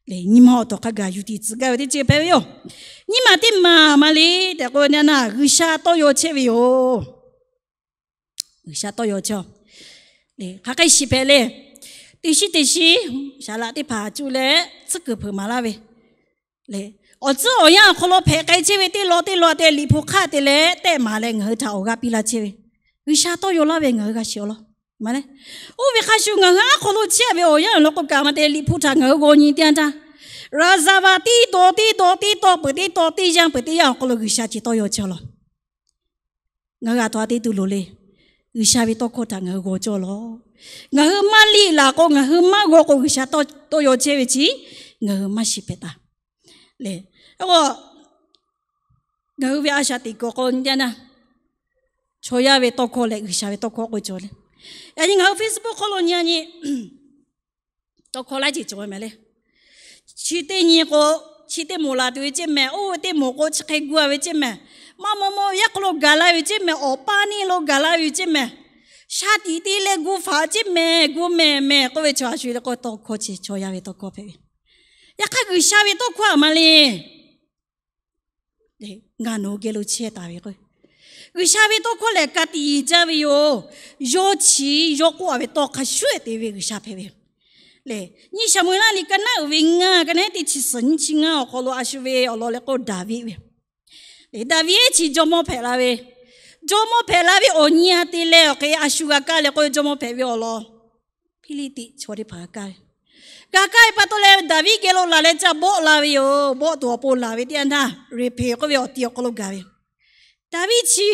lehˬ, nyi ma awˬ tawˍ hk'a gaˬ yuˬ tiˍ tcuh gaˇ ve teˇ ceuˬ hpehꞈ ve yoˬ. Nyiˇ maˬ teˇ maˬ maˇ le tehꞈ k'oˆ ve teˇ yanˇ, G'uiˬsha tawˇ yaw chehˇ ve yoˬ. G'uiˬsha tawˇ yaw chehˇ-a. Hk'aˬ hk'e shiˍ hpehꞈ le. Teˇ shiˉ teˇ shiˉ saˍ laꞈ teˇ hpaˍ cuˇ leh tcuhˉ kuiˬ hpeuꞈ maˍ laˇ ve le. Awˬ tcuhˉ awˬ yanˇ awˬ hk'aw lo hpehꞈ k'ai chehˇ ve teˇ law teˇ law te Liꞈ hpu hk'aˆ te leh tehˆ maˍ leh ngaˬ hui htaꞈ awˬ g'aˇ piˇ laˇ chehˇ ve G'uiˬsha tawˇ yaw laˇ ve ngaˬ hui g'a shiˍ-a law. Oˇ ve hk'a shuˍ ngaˬ hui aˉ hk'aw lo chehˇ ve awˬ yanˇ awˬ lawn k'o kaꞈ maˇ te Liꞈ hpu htaꞈ ngaˬ hui g'aw nyi teˇ yanˇ htaˇ, raˍzaˍvaˍ teˇ taw teˇ taw teˇ taw peuˬ teˇ taw teˇ yanˇ peuˬ teˇ yanˇ awˬ hk'aw lo G'uiˬsha chi tawˇ yaw chehˇ-a law. Ngaˬ hui a htoꞈ ma te tuˬ loˍ le. G'uiˬsha ve tawˇ hkawˇ htaꞈ ngaˬ hui g'aw cawˇ lawˬ. Ngaˬ hui maˇ liˇ laˬ k'o, ngaˬ hui maˇ g'aw k'o, G'uiˬsha tawˇ yaw chehˇ ve chi ngaˬ hui maˇ shiˍ hpehꞈ taˍ le. Ngaˬ hui ve a shaꞈ teꞈ kuiˬ awˬ hk'aw lo nyi teˇ yanˇ, chaw yaˇ ve tawˇ hkawˇ leh G'uiˬsha ve tawˇ hkawˇ k'oˆ ve cawˬ le. Yaꞈ nyi ngaˬ hui Facebook hk'aw lo nyi a nyi, tawˇ hkawˇ laiˉ ceuˬ cawˬ ve mehˍ le. Chi teˇ nyi k'o, chi teˇ moˍ laˬ tuˬ ve ceh mehˍ, oˇ ve teˇ moˍ k'o chi hk'e gu a ve ceh mehˍ, maˇ maw maw yaˇ hk'aw lo gaˬ la ve ceh mehˍ, awˬ paˇ neˇ lo gaˬ la ve ceh mehˍ, shaˍ tiꞈ te leh gu faˍ ceh mehˍ, gu mehˍ mehˍ k'oˆ ve chaw a shu le k'o, tawˇ hkawˇ chi chaw yaˇ ve tawˇ hkawˇ hpehꞈ ve. Yaꞈ hk'aˇ G'uiˬsha ve tawˇ hkawˇ a ma le. Ngaˬ nawˬ hui geh lo chehˇ taˍ ve k'o, G'uiˬsha ve tawˇ hkawˇ lehˬ ka tiꞈ yeˬ jaˇ ve yoˬ. Yawˇ chi yawˇ k'oˆ a ve tawˇ hk'a shuˍ te ve G'uiˬsha hpehꞈ ve le. Nyi Saˍmo-eˍlaˆ liꞈ ka naˉ uiˍ ve ngaˇ, ka naˉ teˇ chi suhˍ nyiˇ chi ngaˇ awˬ hk'aw lo a shu ve awˬ lawn leh k'o Daˍviˆ ve le. Daˍviˆ chi jawˇmawˇ hpehꞈ la ve, jawˇmawˇ hpehꞈ la ve awˬ nyi a te leh awˬ hk'e a shu g'a kaˇ leh k'o, jawˇmawˇ hpehꞈ ve awˬ lawn Hpiˇliˇtiˆ chaw teˇ hpaˍ g'a kaˇ ve. G'a kaˇ ve pa taw leh Daˍviˆ geh lo laˬ leh ca bawˆ la ve yoˬ. Bawˆ tuˬ awˬ pon laˬ ve teˇ yanˇ htaˇ, Reˍhpeˍ k'oˆ ve awˬ ti awˬ hk'aw lo gaˬ ve. Daˍviˆ chi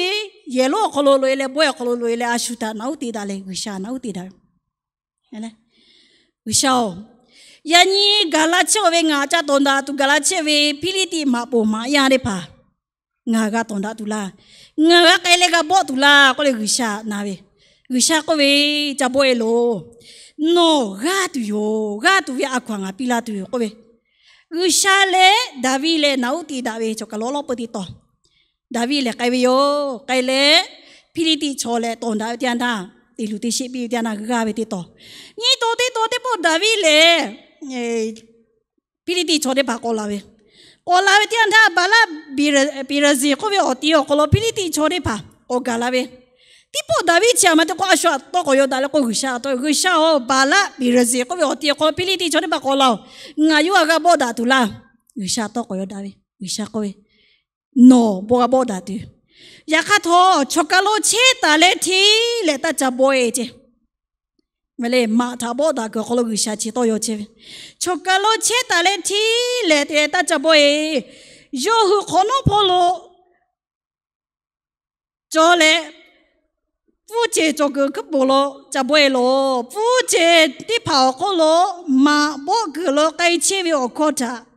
yehˬ lonˉ awˬ hk'aw lo loꞈ e leh, bawehˇ awˬ hk'aw lo loꞈ e leh, a shu htaꞈ naꞈ uˉ te daꞈ leh, G'uiˬsha naꞈ uˉ te daꞈ ve. G'uiˬsha-oˬ, yaꞈ nyi gaˬ la chehˇ ve ngaˬ ca tawˍ daꞈ tuˬ gaˬ la chehˇ ve Hpiˇliˇtiˆ maꞈ poˍ maꞈ yaˇ teˇ hpaˍ ngaˬ g'a tawˍ daꞈ tuˬ laˇ, ngaˬ g'a k'ai leh g'a bawˆ tuˬ laˇ k'oˆ leh G'uiˬsha na ve. G'uiˬsha k'oˆ ve, Ca bawˆ e loˬ. Nawˬ g'aˇ tuˬ yoˬ. G'aˇ tuˬ ve a hkaw anˬ ngaˬ piˇ laˇ tuˬ yoˬ k'oˆ ve. G'uiˬsha leh Daˍviˆ leh naꞈ uˉ te daꞈ ve chaw kaˬ lo lawˇ peuˬ teˇ taw, Daˍviˆ lehˬ k'ai ve yoˬ. K'ai leh Hpiˇliˇtiˆ chaw leh tawˍ daꞈ ve teˇ yanˇ htaˇ, te luˬ te sheˆ piˇ ve teˇ yanˇ htaˇ g'a ve teˇ taw. Nyiˇ taw teˇ taw teˇ pawˆ Daˍviˆ lehˬ Hpiˇliˇtiˆ chaw teˇ hpaˍ k'awꞈ la ve. K'awꞈ la ve teˇ yanˇ htaˇ, Baˍlaˆ Peˍraˍzeˍ k'oˆ ve awˬ ti awˬ hk'aw lo Hpiˇliˇtiˆ chaw teˇ hpaˍ k'awꞈ gaˬ la ve. Teˇ pawˆ Daˍviˆ chi a ma te k'o, a shu a tawˇ k'awꞈ yaw daꞈ leh k'o, G'uiˬsha a tawˇ, G'uiˬsha-oˬ, Baˍlaˆ Peˍraˍzeˍ k'oˆ ve awˬ ti awˬ hk'aw lo Hpiˇliˇtiˆ chaw teˇ hpaˍ k'awꞈ la-oˬ, ngaˬ yawˇ htaꞈ g'a bawˆ daꞈ tuˬ laˇ. G'uiˬsha a tawˇ k'awꞈ yaw daꞈ ve. G'uiˬsha k'oˆ ve, Nawˬ bawˆ g'a bawˆ daꞈ tuˬ. Yaꞈ hk'aˇ htawˇ, chaw kaˬ lo chehˇ taˍ leh hteˇ leh taˇ ca bawˆ e ceh. Maˇ le, maꞈ htaꞈ bawˆ daꞈ kuiˬ awˬ hk'aw lo G'uiˬsha chi tawˇ yaw chehˇ ve. Chaw kaˬ lo chehˇ taˍ leh hteˇ leh te taˇ ca bawˆ e. Yawˇ hui hk'awꞈ nawˉ hpawˇ lo cawˬ leh, pfuhˇ cehˬ cawˬ kuiˬ hkuiˉ puiˍ lo ca bawˆ e loˬ. Pfuhˇ cehˬ teˇ hpaˍ awˬ hk'oˆ lo maꞈ bawˆ kuiˬ lo k'ai chehˇ ve awˬ hkawˇ htaꞈ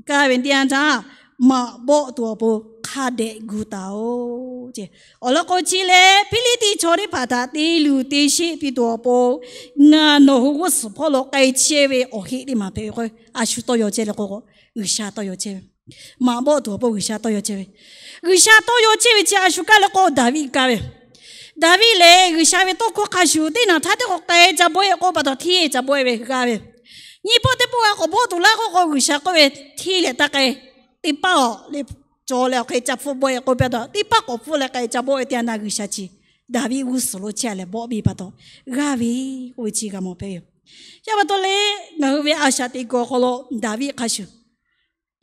kaˇ ve teˇ yanˇ htaˇ, maꞈ bawˆ tuˬ awˬ pon hk'a dehꞈ gu taˍ-oˬ ce. Awˬ lawn k'o chi lehˬ, Hpiˇliˇtiˆ chaw teˇ hpaˍ htaꞈ te luˬ te sheˆ piˇ tuˬ awˬ pon, ngaˬ nawˬ hui g'uˇ suhˍ hpawˇ lo k'ai chehˇ ve awˬ heˆ teˇ maˬ hpehꞈ ve k'o, a shu tawˇ yaw chehˇ leh k'o, G'uiˬsha tawˇ yaw chehˇ ve. Maꞈ bawˆ tuˬ awˬ pon G'uiˬsha tawˇ yaw chehˇ ve. G'uiˬsha tawˇ yaw chehˇ ve chi a shu kaˇ leh k'o, Daˍviˆ kaˇ ve. Daˍviˆ lehˬ, G'uiˬsha ve tawˇ hkawˇ hk'a shuˍ teˇ naˬ htaˇ teˇ k'awꞈ k'ai ca bawˆ e k'oˆ pa taw, hteˇ ca bawˆ e ve g'a ve. Nyi pawˆ teˇ pawˆ g'a k'awꞈ bawˆ tuˬ laˇ k'oˆ k'o, G'uiˬsha k'oˆ ve, Hteˇ leh taˇ k'ai. Teˇ paˆ awˬ le cawˬ leh awˬ hk'e ca hpfuhˆ bawˆ e k'oˆ pa taw, teˇ paˆ k'awꞈ hpfuhˆ leh k'ai ca bawˆ e teˇ yanˇ htaˇ, G'uiˬsha chi Daˍviˆ g'uˇ suhˍ lo chehˇ leh bawˆ piˇ pa taw, g'aˇ ve k'oˆ ve chi g'a mawˬ hpehꞈ ve yoˬ. Yaˇ pa taw leh, ngaˬ hui ve a shaꞈ teꞈ kuiˬ awˬ hk'aw lo Daˍviˆ hk'a shuˍ,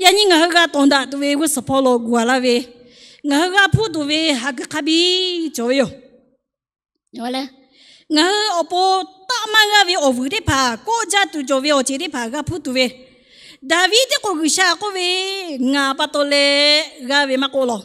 yaꞈ nyi ngaˬ hui g'a tawˍ daꞈ tuˬ ve g'uˇ suhˍ hpawˇ lo gu a laˇ ve, ngaˬ hui g'a hpuˇ tuˬ ve ha kuiˬ hk'a biˇ cawˬ ve yoˬ. Ngaˬ hui awˬ pon taˆ maˇ g'aˇ ve awˬ vuiˬ teˇ hpaˍ, kawˆ jaˇ tuˬ cawˬ ve awˬ ceuˬ teˇ hpaˍ g'a hpuˇ tuˬ ve, Daˍviˆ teˇ k'o G'uiˬsha k'oˆ ve, Ngaˬ pa taw leh g'aˇ ve maˇ k'oˆ law.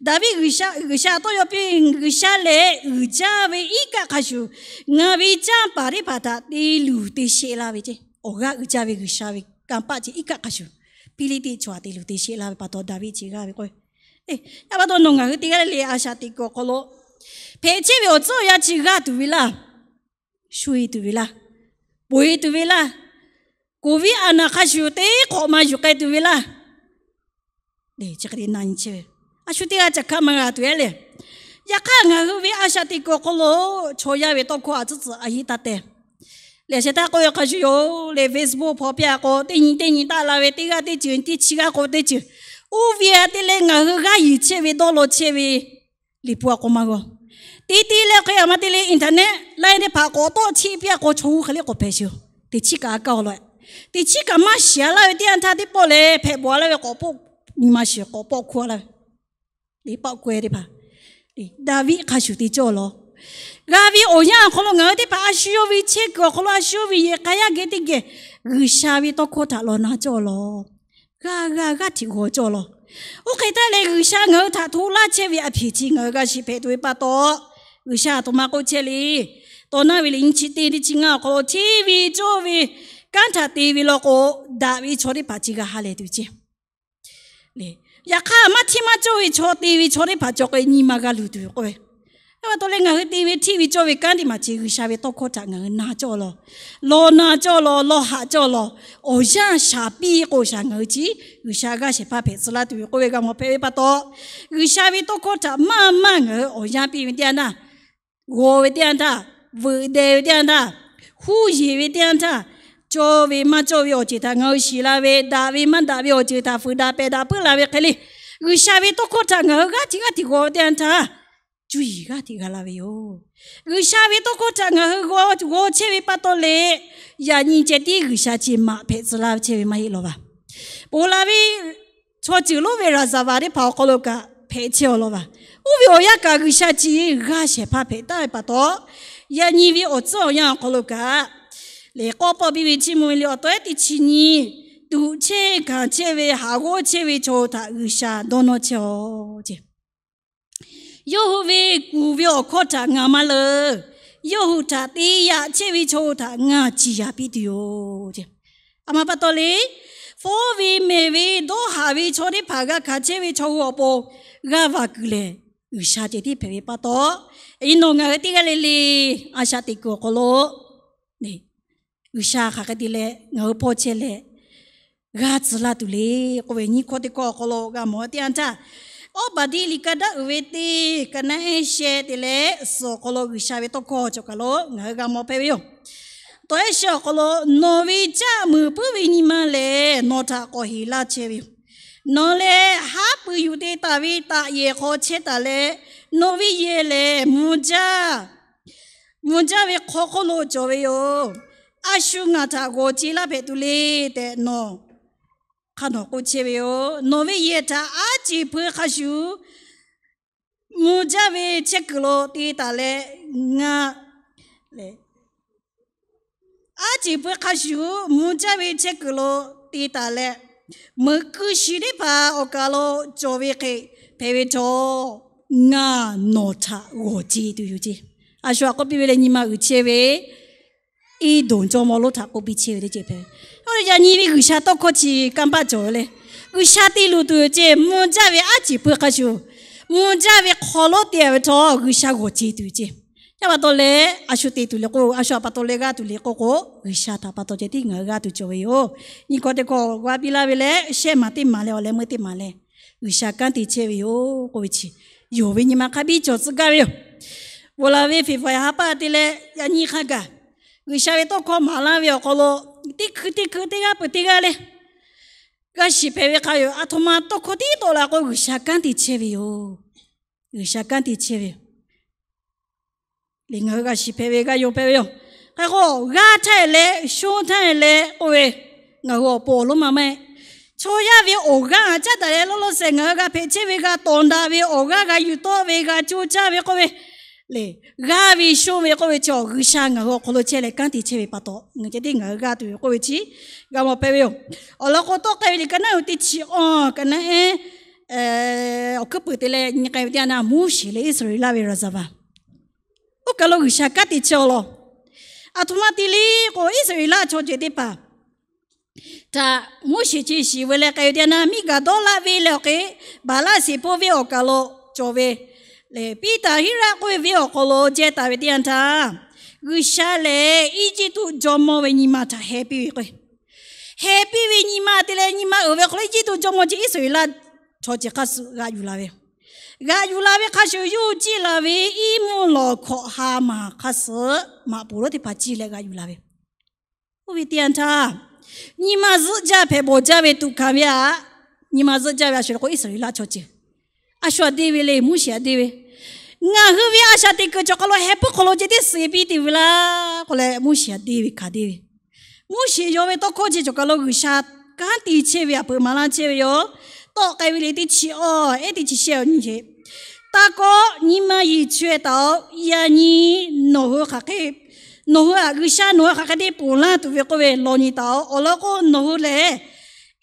Daˍviˆ G'uiˬsha, G'uiˬsha tawˇ yaw piˇ, G'uiˬsha lehˬ uiˍ jaˇ ve iˉ kaˆ hk'a shuˍ, ngaˬ ve canˇ paˍ teˇ hpaˍ htaꞈ te luˬ te sheˆ laˇ ve ce. Awˬ g'aˇ uiˍ jaˇ ve G'uiˬsha ve kanˇ paˆ ce iˉ kaˆ hk'a shuˍ, Hpiˇliˇtiˆ chaw htaꞈ te luˬ te sheˆ laˇ ve pa taw, Daˍviˆ chi g'aˇ ve k'o, Yaˇ pa taw nawˬ ngaˬ hui teˇ g'aˇ le le a shaꞈ teꞈ kuiˬ awˬ hk'aw lo hpehꞈ chehˇ ve awˬ tcuhˉ awˬ yanˇ chi g'aˇ tuˬ ve laˇ, shu e tuˬ ve laˇ, ponˬ e tuˬ ve laˇ, COVID a naˬ hk'a shuˍ teˇ hk'awꞈ ma yuˬ k'ai tuˬ ve laˇ. Chi hk'e te na nyi chehˇ ve, a shu teˇ g'aˇ ca hkaˆ maˇ g'a tuˬ e le. Yaꞈ hk'aˇ ngaˬ hui ve a shaꞈ teꞈ kuiˬ awˬ hk'aw lo chaw yaˇ ve tawˇ hkawˇ a tcuhˉ tcuhˉ a yeˇ taˇ te leh, shehˍ htaˇ k'oˆ ve hk'a shuˍ yoˬ le, Facebook hpaw piˇ a k'o, teˇ nyi teˇ nyi taˆ la ve, teˇ g'aˇ teˇ ceuˬ, teˇ chi g'aˇ k'o teˇ ceuˬ, oˇ ve a te leh ngaˬ hui g'aˇ yuˬ chehˇ ve dawˇ law chehˇ ve Liꞈ hpu a k'o maˇ g'aw. Te te leh hk'e a ma te leh internet laiˉ teˇ hpaˍ k'awꞈ tawˆ cheˆ piˇ a k'o, chaw hui hk'e le k'awꞈ hpehꞈ sheˍ-oˬ. Teˇ chiˉ kaꞈ a kaˇ-oˬ law. Teˇ chiˉ kaꞈ maˇ shiˍ a laˇ ve teˇ yanˇ htaˇ teˇ pawˆ lehˬ hpehꞈ bawˬ a laˇ ve k'awꞈ pawˆ nyi ma shiˍ k'awꞈ pawˆ hkuˇ a laˇ ve, teˇ pawˆ k'oˆ e teˇ hpaˍ Daˍviˆ hk'a shuˍ te cawˇ law. G'a ve awˬ yanˇ awˬ hk'aw lo ngaˬ hui teˇ hpaˍ a shu yawˇ ve chehˇ kuiˬ awˬ hk'aw lo a shu yawˇ ve yehˬ k'a yaˇ geh teˇ geh G'uiˬsha ve tawˇ hkawˇ htaꞈ lawˬ na cawˇ law. G'a g'a g'aˇ hteꞈ g'aw cawˇ law. Oˇ hk'e te leh G'uiˬsha ngaˬ hui htaꞈ hto laˇ chehˇ ve a hpeꞈ chi ngaˬ hui g'a shiˍ hpehꞈ tuˬ ve pa taw, G'uiˬsha aˬ htoꞈ ma k'oˆ chehˇ le. Tawˇ naˉ ve liꞈ nyiˇ chi teˇ nyiˇ chi ngaˇ awˬ hk'aw lo hteˇ ve cawˇ ve kanˉ htaꞈ te ve law k'o, daꞈ ve chaw teˇ hpaˍ chi g'a ha lehˬ tuˬ ceˇ. Yaꞈ hk'aˇ, maˇ hteˇ maˇ cawˇ ve chaw, te ve chaw teˇ hpaˍ cawˬ k'o, nyi ma g'a luˬ tuˬ k'oˆ ve. Yaˇ pa taw leh ngaˬ hui te ve hteˇ ve cawˇ ve kanˉ teˇ maˬ chi G'uiˬsha ve tawˇ hkawˇ htaꞈ ngaˬ hui na cawˇ law, law na cawˇ law, law haꞈ cawˇ law, awˬ yanˇ shaˍ piˇ k'o shaˍ ngaˬ hui chi G'uiˬsha g'aˇ shehˍ hpaˇ hpehꞈ tcuh laˇ tuˬ ve k'oˆ ve g'a mawˬ hpehꞈ ve pa taw, G'uiˬsha ve tawˇ hkawˇ htaꞈ maˇ maˇ ngaˬ hui awˬ yanˇ piˇ ve teˇ yanˇ htaˇ, g'aw ve teˇ yanˇ htaˇ, veuꞈ deh ve teˇ yanˇ htaˇ, huˉ yeˬ ve teˇ yanˇ htaˇ, cawˇ ve maˇ cawˇ ve awˬ ceuˬ htaꞈ ngaˬ hui shiˍ la ve, daꞈ ve maˇ daꞈ ve awˬ ceuˬ htaꞈ fuiˍ daꞈ pehˬ daꞈ puiˉ la ve hk'e le, G'uiˬsha ve tawˇ hkawˇ htaꞈ ngaˬ hui g'aˇ hteꞈ g'aˇ hteꞈ g'aw ve teˇ yanˇ htaˇ, cuˇ yiˍ g'aˇ hteꞈ g'a la ve yoˬ. G'uiˬsha ve tawˇ hkawˇ htaꞈ ngaˬ hui g'aw, g'aw chehˇ ve pa taw leh, yaꞈ nyi ceh tiˉ G'uiˬsha chi maꞈ hpehꞈ tcuh laˇ chehˇ ve maˇ heˆ law vaˬ. Ponˬ laˬ ve chaw ceuˬ lonˉ ve raˍzaˍvaˍ teˇ hpaˍ awˬ hk'aw lo kaꞈ hpehꞈ chehˇ aw law vaˬ. Oˇ ve awˬ yanˇ kaꞈ G'uiˬsha chi g'aˇ shehˍ hpaˇ hpehꞈ taˍ ve pa taw, yaꞈ nyi ve awˬ tcuhˉ awˬ yanˇ awˬ hk'aw lo kaꞈ, lehˬ k'awˇ pawˆ biˇ ve Chiˇ mvuh ve liꞈ awˬ tawehˉ teˇ chi nyi, tuꞈ chehˇ kanˍ chehˇ ve haˍ g'awˇ chehˇ ve chaw hui htaꞈ G'uiˬsha dawˇ nawˇ chehˇ aw ce. Yawˇ hui ve kuˬ ve awˬ hkawˇ htaꞈ ngaˬ maˇ leuˬ. Yawˇ hui htaꞈ te yaꞈ chehˇ ve chaw hui htaꞈ ngaˬ ciˍ yaˍ piˇ tuˬ yoˬ. A ma pa taw le, fawˉ ve mehˬ ve dawˇ haˍ ve chaw teˇ hpaˍ g'a hkanˍ chehˇ ve chaw hui awˬ pon g'aˇ va kuiˬ lehˬ, G'uiˬsha ceh tiˉ hpehꞈ ve pa taw, yaꞈ nyi nawˬ ngaˬ hui teˇ g'aˇ le le a shaꞈ teꞈ kuiˬ awˬ hk'aw lo G'uiˬsha hk'aˬ hk'e te leh ngaˬ hui hpawˇ chehˇ leh g'a tcuh laˇ tuˬ le k'oˆ ve, nyiˇ hkawˇ teˇ hkawˇ awˬ hk'aw lo g'a mawˬ teˇ yanˇ htaˇ, Awˉbaˍdiˆ liꞈ ka daˉ uiˍ ve teˇ ka naˉ ehˉ sheh te leh suhˍ awˬ hk'aw lo G'uiˬsha ve tawˇ hkawˇ cawˬ kaˬ lo ngaˬ hui g'a mawˬ hpehꞈ ve yoˬ. Tawˍ ehˉ sheh awˬ hk'aw lo, nawˬ ve caˆ muiˍ puiˉ ve nyi ma lehˬ nawˬ htaꞈ k'awꞈ heˍ laˇ chehˇ ve yoˬ. Nawˬ lehˬ haˉ pui yuˬ te taˍ ve taꞈ yehˬ hk'aw chehˇ taˍ leh, nawˬ ve yehˬ lehˬ mvuh jaˇ mvuh jaˇ ve hk'aw hk'oˆ lo cawˬ ve yoˬ. A shu ngaˬ htaꞈ g'awˬ ce laˇ hpehꞈ tuˬ le tehꞈ nawˬ hk'a nawˬ k'oˆ chehˇ ve yoˬ. Nawˬ ve yehˬ htaꞈ aˉ ceˬ hpui hk'a shuˍ mvuh jaˇ ve chehˇ kuiˬ lo te taˍ leh, ngaˬ lehˬ aˉ ceˬ hpui hk'a shuˍ mvuh jaˇ ve chehˇ kuiˬ lo te taˍ leh, meuꞈ keu shiˍ teˇ hpaˍ awˬ kaˬ lo cawˬ ve hk'e hpehꞈ ve htawˇ, ngaˬ nawˬ htaꞈ g'awˬ ce tuˬ yoˬ ce. A shu htaꞈ k'oˆ piˇ ve leh nyi ma uiˍ chehˇ ve Eˇdonˍ jawˇmawˇ lonˉ htaꞈ k'oˆ piˇ chehˇ ve teˇ ceuˬ hpehꞈ ve. Yaꞈ nyi ve G'uiˬsha tawˇ hkawˇ chi kanˇ paˆ cawˬ ve le. G'uiˬsha te luˬ tuˬ yoˬ ce. Mvuh jaˇ ve aˉ ceˬ hpui hk'a shuˍ, mvuh jaˇ ve hk'aw lonˉ te ve htawˇ G'uiˬsha g'awˬ ce tuˬ yoˬ ce. Yaˇ pa taw leh a shu te tuˬ le k'o, a shu htaꞈ pa taw leh g'aˇ tuˬ le k'oˆ k'o, G'uiˬsha htaꞈ pa taw ceh tiˉ ngaˬ hui g'aˇ tuˬ cawˬ ve yoˬ. Nyi hkawˇ teˇ hkawˇ g'a piˇ laˇ ve leh, shehˆ maˬ teˇ maˬ leh awˬ leh meuˇ teˇ maˬ leh G'uiˬsha kanˉ te chehˇ ve yoˬ k'oˆ ve chi, yonˍ ve nyi ma hk'a biˇ cawˬ tcuh gaˇ ve yoˬ. Bvuhꞈ laˬ ve Feˍfuˍ yaˍ ha paˆ te leh yaꞈ nyi hk'a gaˬ, G'uiˬsha ve tawˇ hkawˇ maˍ laˇ ve awˬ hk'aw lo, teˇ hkui teˇ hkui teˇ g'aˇ peuˬ teˇ g'aˇ leh g'a shiˍ hpehꞈ ve hk'a yoˬ. A htoꞈ ma tawˇ hkawˇ tiˉ tawˆ la k'o G'uiˬsha kanˉ te chehˇ ve yoˬ. G'uiˬsha kanˉ te chehˇ ve yoˬ. Leh ngaˬ hui g'a shiˍ hpehꞈ ve, g'a yonˍ hpehꞈ ve yoˬ. Hk'e k'o, g'aˇ htaˇ leh shonˇ htaˇ leh k'oˆ ve, ngaˬ hui awˬ pon awˬ lonˉ ma maˇ heˆ. Chaw yaˇ ve awˬ g'aˇ caˉ daꞈ leh lawˇ lawˇ shehˍ ngaˬ hui g'a hpehꞈ chehˇ ve, g'a tawˍ daꞈ ve awˬ g'aˇ g'a yuˬ tawˆ ve, g'a co caˇ ve k'oˆ ve lehˬ, g'aˇ ve shonˇ ve k'oˆ ve chi G'uiˬsha ngaˬ hui awˬ hk'aw lo chehˇ leh kanˉ te chehˇ ve pa taw, ngaˬ ceh tiˉ ngaˬ hui g'aˇ tuˬ ve k'oˆ ve chi g'a mawˬ hpehꞈ ve yoˬ. Awˬ lawn k'o, tawˆ k'ai ve liꞈ ka naˉ uiˍ teˇ chi awˬ ka naˉ ehˉ awˬ hkuiˉ puiˍ te leh nyi k'ai ve teˇ yanˇ htaˇ, Moˉseˍ leh Iˉsaˍreˍlaˆ ve raˍzaˍvaˍ oˇ kaˬ lo G'uiˬsha kanˉ te chehˇ aw law. A htoꞈ ma te le k'o, Iˉsaˍreˍlaˆ chaw ceuˬ teˇ hpaˍ htaꞈ Moˉseˍ chi shiˍ ve leh k'ai ve teˇ yanˇ htaˇ, miˇ gaˬ dawˇ laˆ ve leh awˬ hk'e, Baˍlaˆ sheˍ hpoˇ venˇ awˬ kaˬ lo cawˬ ve lehˬ, Piˉtaˍhiraˆ k'oˆ ve venˇ awˬ hk'aw lo jehˇ taˍ ve teˇ yanˇ htaˇ, G'uiˬsha lehˬ Eˇjiˇtuꞈ jawˇmawˇ ve nyi ma htaꞈ heh piˇ ve k'o, heh piˇ ve nyi ma te leh nyi ma uiˍ ve hk'aw lo Iˉjiˇtuꞈ jawˇmawˇ chi Iˉsaˍreˍlaˆ chaw ceuˬ hk'a suh g'aꞈ yuˬ la ve yoˬ. G'aꞈ yuˬ la ve hk'a shuˍ, yawˇ hui ciˇ la ve iˉ mvuhˇ lawˬ hkawꞈ ha maˬ hk'a suh maꞈ poˍ lonˉ teˇ hpaˍ ciˇ leh g'aꞈ yuˬ la ve Oˇ ve teˇ yanˇ htaˇ, nyi ma zuhˆ jaˇ hpehꞈ bawˬ jaˇ ve tuꞈ hkanˍ ve aꞈ, nyi ma zuhˆ jaˇ ve a shu le k'o Iˉsaˍreˍlaˆ chaw ceuˬ, a shu htaꞈ deˇ ve le, Moˉseˍ htaꞈ deˇ ve, ngaˬ hui ve a shaꞈ teꞈ kuiˬ cawˬ kaˬ lo heh puiˉ hk'aw lo ceh tiˉ suh piˇ te ve laˇ k'oˆ leh, Moˉseˍ htaꞈ deˇ ve hkanˍ deˇ ve. Moˉseˍ yawˇ ve tawˇ hkawˇ chi cawˬ kaˬ lo G'uiˬsha kanˉ te chehˇ ve aꞈ peuˬ maˍ laˇ chehˇ ve yoˬ. Tawˆ k'ai ve liꞈ teˇ chi awˬ ehˉ teˇ chi shehˆ awˬ nyi hk'e, taˇ kawˆ, nyi ma yiˍ chaweh taˍ-oꞈ. Yaꞈ nyi nawˬ hui hk'aˬ hk'e, nawˬ hui aꞈ G'uiˬsha nawˬ hui hk'aˬ hk'e te ponˬ laˇ tuˬ ve k'oˆ ve law nyi taˍ-oꞈ. Awˬ lawn k'o, nawˬ hui lehˬ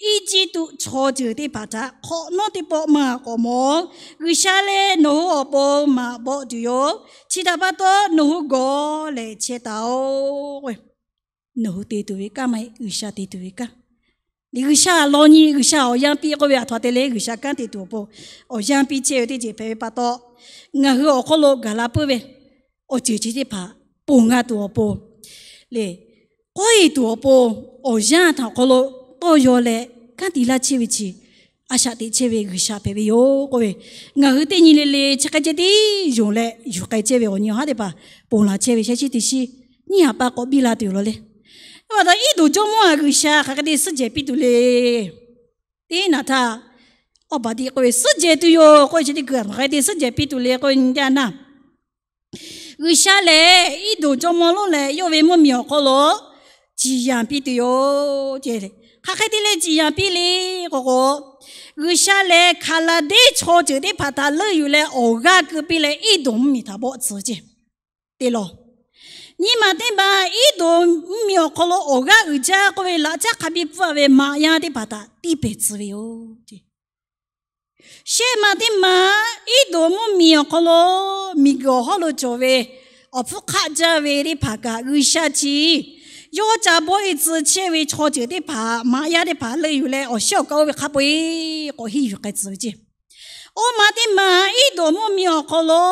Eˇjiˇtuꞈ chaw ceuˬ teˇ hpaˍ htaꞈ hk'awꞈ nawˉ teˇ pawˆ maˇ k'awꞈ mawˬ. G'uiˬsha lehˬ nawˬ hui awˬ pon maꞈ bawˆ tuˬ yoˬ. Chi htaꞈ pa taw, nawˬ hui gawˬ lehˬ chehˇ taˍ-oˬ. Nawˬ hui te tuˬ ve kanˉ maˇ heˆ, G'uiˬsha te tuˬ ve kanˉ. Liꞈ G'uiˬsha law nyi, G'uiˬsha awˬ yanˇ piˇ k'oˆ ve, aˬ htoꞈ ma te leh G'uiˬsha kanˉ te tuˬ awˬ pon awˬ yanˇ piˇ chehˇ ve teˇ ceuˬ hpehꞈ ve pa taw, ngaˬ hui awˬ hk'aw lo gaˬ la puiˉ ve awˬ ceuˬ chi teˇ hpaˍ ponˬ g'a tuˬ awˬ pon lehˬ, k'awꞈ e tuˬ awˬ pon awˬ yanˇ htaꞈ awˬ hk'aw lo tawˇ yaw leh kanˉ te laˇ chehˇ ve chi a shaꞈ teꞈ chehˇ ve G'uiˬsha hpehꞈ ve yoˬ k'oˆ ve, ngaˬ hui teˇ nyi le le chi hk'e ceh tiˉ yonˍ leh yuˬ k'ai chehˇ ve awˬ nyi awˬ haˉ teˇ hpaˍ ponˬ laˬ chehˇ ve shehˉ shiˉ teˇ shiˉ nyiˇ haˍ pa k'awꞈ biˇ la tuˬ yoˬ law le. Aˬ pa taw, Iˉdonˍ jawˇmawˇ htaꞈ G'uiˬsha hk'aˬ hk'e te suhˉ jehˬ piˇ tuˬ le. Teˇ naˬ htaˇ, awˇ baˬ tiꞈ k'oˆ ve suhˉ jehˬ tuˬ yoˬ k'oˆ ve chi teˇ hkui hk'aˬ hk'e te suhˉ jehˬ piˇ tuˬ le k'oˆ ve nyi teˇ naˬ, G'uiˬsha lehˬ Iˉdonˍ jawˇmawˇ lonˉ leh yawˇ ve mvuhˇmiˬ awˬ hk'aw lo ciˍ yanˍ piˇ tuˬ yoˬ. Hk'aˬ hk'e te leh ciˍ yanˍ piˇ le k'o k'o, G'uiˬsha lehˬ Hkaˍlaˍdeˇ chaw ceuˬ teˇ hpaˍ htaꞈ leuˆ yuˬ leh awˬ g'aˇ keu piˇ leh Iˉdonˍ mvuhˇmiˬ htaꞈ bawˆ tcuh ceˇ. Teˇ law. Nyiˇ maˬ teˇ maˬ, Iˉdonˍ mvuhˇmiˬ awˬ hk'aw lo awˬ g'aˇ uiˍ jaˇ k'oˆ ve laꞈ caˉ hk'a biˇ pfuhˇ ve maꞈ yaˇ teˇ hpaˍ htaꞈ tiˇ pehˍ tcuh ve yoˬ. Shehˆ maˬ teˇ maˬ, Iˉdonˍ mvuhˇmiˬ awˬ hk'aw lo miˬguiˬ awˬ hawˉ lo cawˬ ve awˬ hpfuhˇ hk'aˆ jaˇ ve teˇ hpaˍ kaꞈ G'uiˬsha chi yawˇ ca bawˆ e tcuh chehˇ ve chaw ceuˬ teˇ hpaˍ, maꞈ yaˇ teˇ hpaˍ leuˆ yuˬ leh awˬ shehˉ awˬ ka oˇ ve hk'a peu-eˬ k'awꞈ henˇ yuˬ k'ai tcuh ve ceˇ. Oˇ maˬ teˇ maˬ, Iˉdonˍ mvuhˇmiˬ awˬ hk'aw lo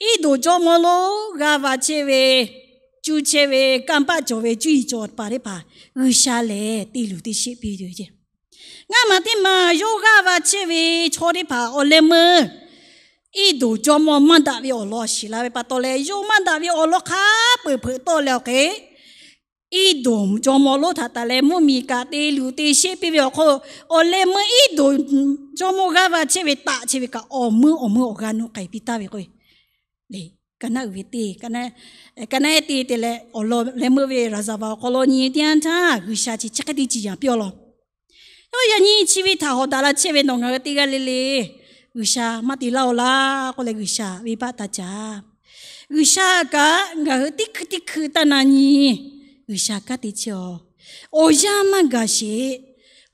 Iˉdonˍ jawˇmawˇ lonˉ g'aˇ va chehˇ ve, cuˇ chehˇ ve, kanˇ paˆ cawˬ ve cuˇ yiˍ cawˬ paˍ teˇ hpaˍ G'uiˬsha lehˬ te luˬ te sheˆ piˇ tuˬ ceˇ. Ngaˇ maˬ teˇ maˬ, yawˇ g'aˇ va chehˇ ve chaw teˇ hpaˍ awˬ leh meuˇ Iˉdonˍ jawˇmawˇ maˇ daꞈ ve awˬ lawn shiˍ la ve pa taw leh, yawˇ maˇ daꞈ ve awˬ lawn hk'a peu-eˬ hpeuꞈ tawˆ leh awˬ hk'e, Iˉdonˍ jawˇmawˇ lonˉ htaꞈ taˍ leh mvuhˇmiˬ kaꞈ te luˬ te sheˆ piˇ ve awˬ hk'aw lo, awˬ leh meuˇ Iˉdonˍ jawˇmawˇ g'aˇ va chehˇ ve taˆ chehˇ ve kaꞈ awˬ meuˇ awˬ meuˇ awˬ g'a nuˇ k'ai piˇ taˍ ve k'o, le, ka naˆ uiˍ ve teˇ, ka naˆ, ka naˆ ehˉ teˇ te leh awˬ lawn leh meuˇ ve ရာဇဝင် awˬ hk'aw lo nyi teˇ yanˇ htaˇ G'uiˬsha chi chi hk'e te ciˍ yanˍ piˇ-oˬ law. Yawˇ yaꞈ nyi chi ve htaꞈ hawꞈ daꞈ la chehˇ ve nawˬ ngaˬ hui teˇ g'aˇ le le, G'uiˬsha maˇ te laˇ-oˬ laˇ k'oˆ leh G'uiˬsha venˇbaˆ taˇ caˍ. G'uiˬsha kaꞈ ngaˬ hui teˇ hkui teˇ hkui taˇ na nyi G'uiˬsha kanˉ te chehˇ-oˬ. Awˬ yanˇ maˇ gaˬ sheˍ.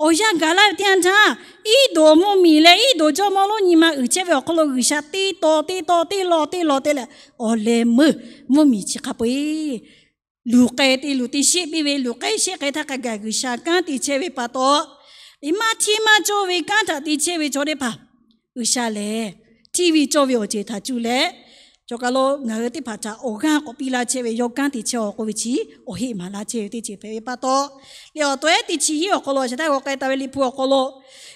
Awˬ yanˇ gaˬ laˇ ve teˇ yanˇ htaˇ, Iˉdonˍ mvuhˇmiˬ leh Iˉdonˍ jawˇmawˇ lonˉ nyi ma uiˍ chehˇ ve awˬ hk'aw lo G'uiˬsha teˇ taw teˇ taw teˇ law teˇ law te leh, awˬ leh meuˇ mvuhˇmiˬ chi hk'a peu-eˬ luˬ k'ai te luˬ te sheˆ piˇ ve, luˬ k'ai sheˆ k'ai htaˇ hk'a gaˬ G'uiˬsha kanˉ te chehˇ ve pa taw, maˇ hteˇ maˇ cawˇ ve kanˉ htaꞈ te chehˇ ve chaw teˇ hpaˍ G'uiˬsha lehˬ hteˇ ve cawˇ ve awˬ ceuˬ htaꞈ cuˇ leh, chaw kaˬ lo ngaˬ hui teˇ hpaˍ htaꞈ awˬ g'aˇ k'awꞈ piˇ laˇ chehˇ ve, yawˇ kanˉ te chehˇ-oˬ k'oˆ ve chi awˬ heˆ maˍ laˇ chehˇ ve teˇ ceuˬ hpehꞈ ve pa taw, liꞈ awˬ tawˍ ehˉ teˇ chi hiˉ awˬ hk'aw lo a shaꞈ htaˇ g'aw k'ai taˍ ve Liꞈ hpu awˬ hk'aw lo,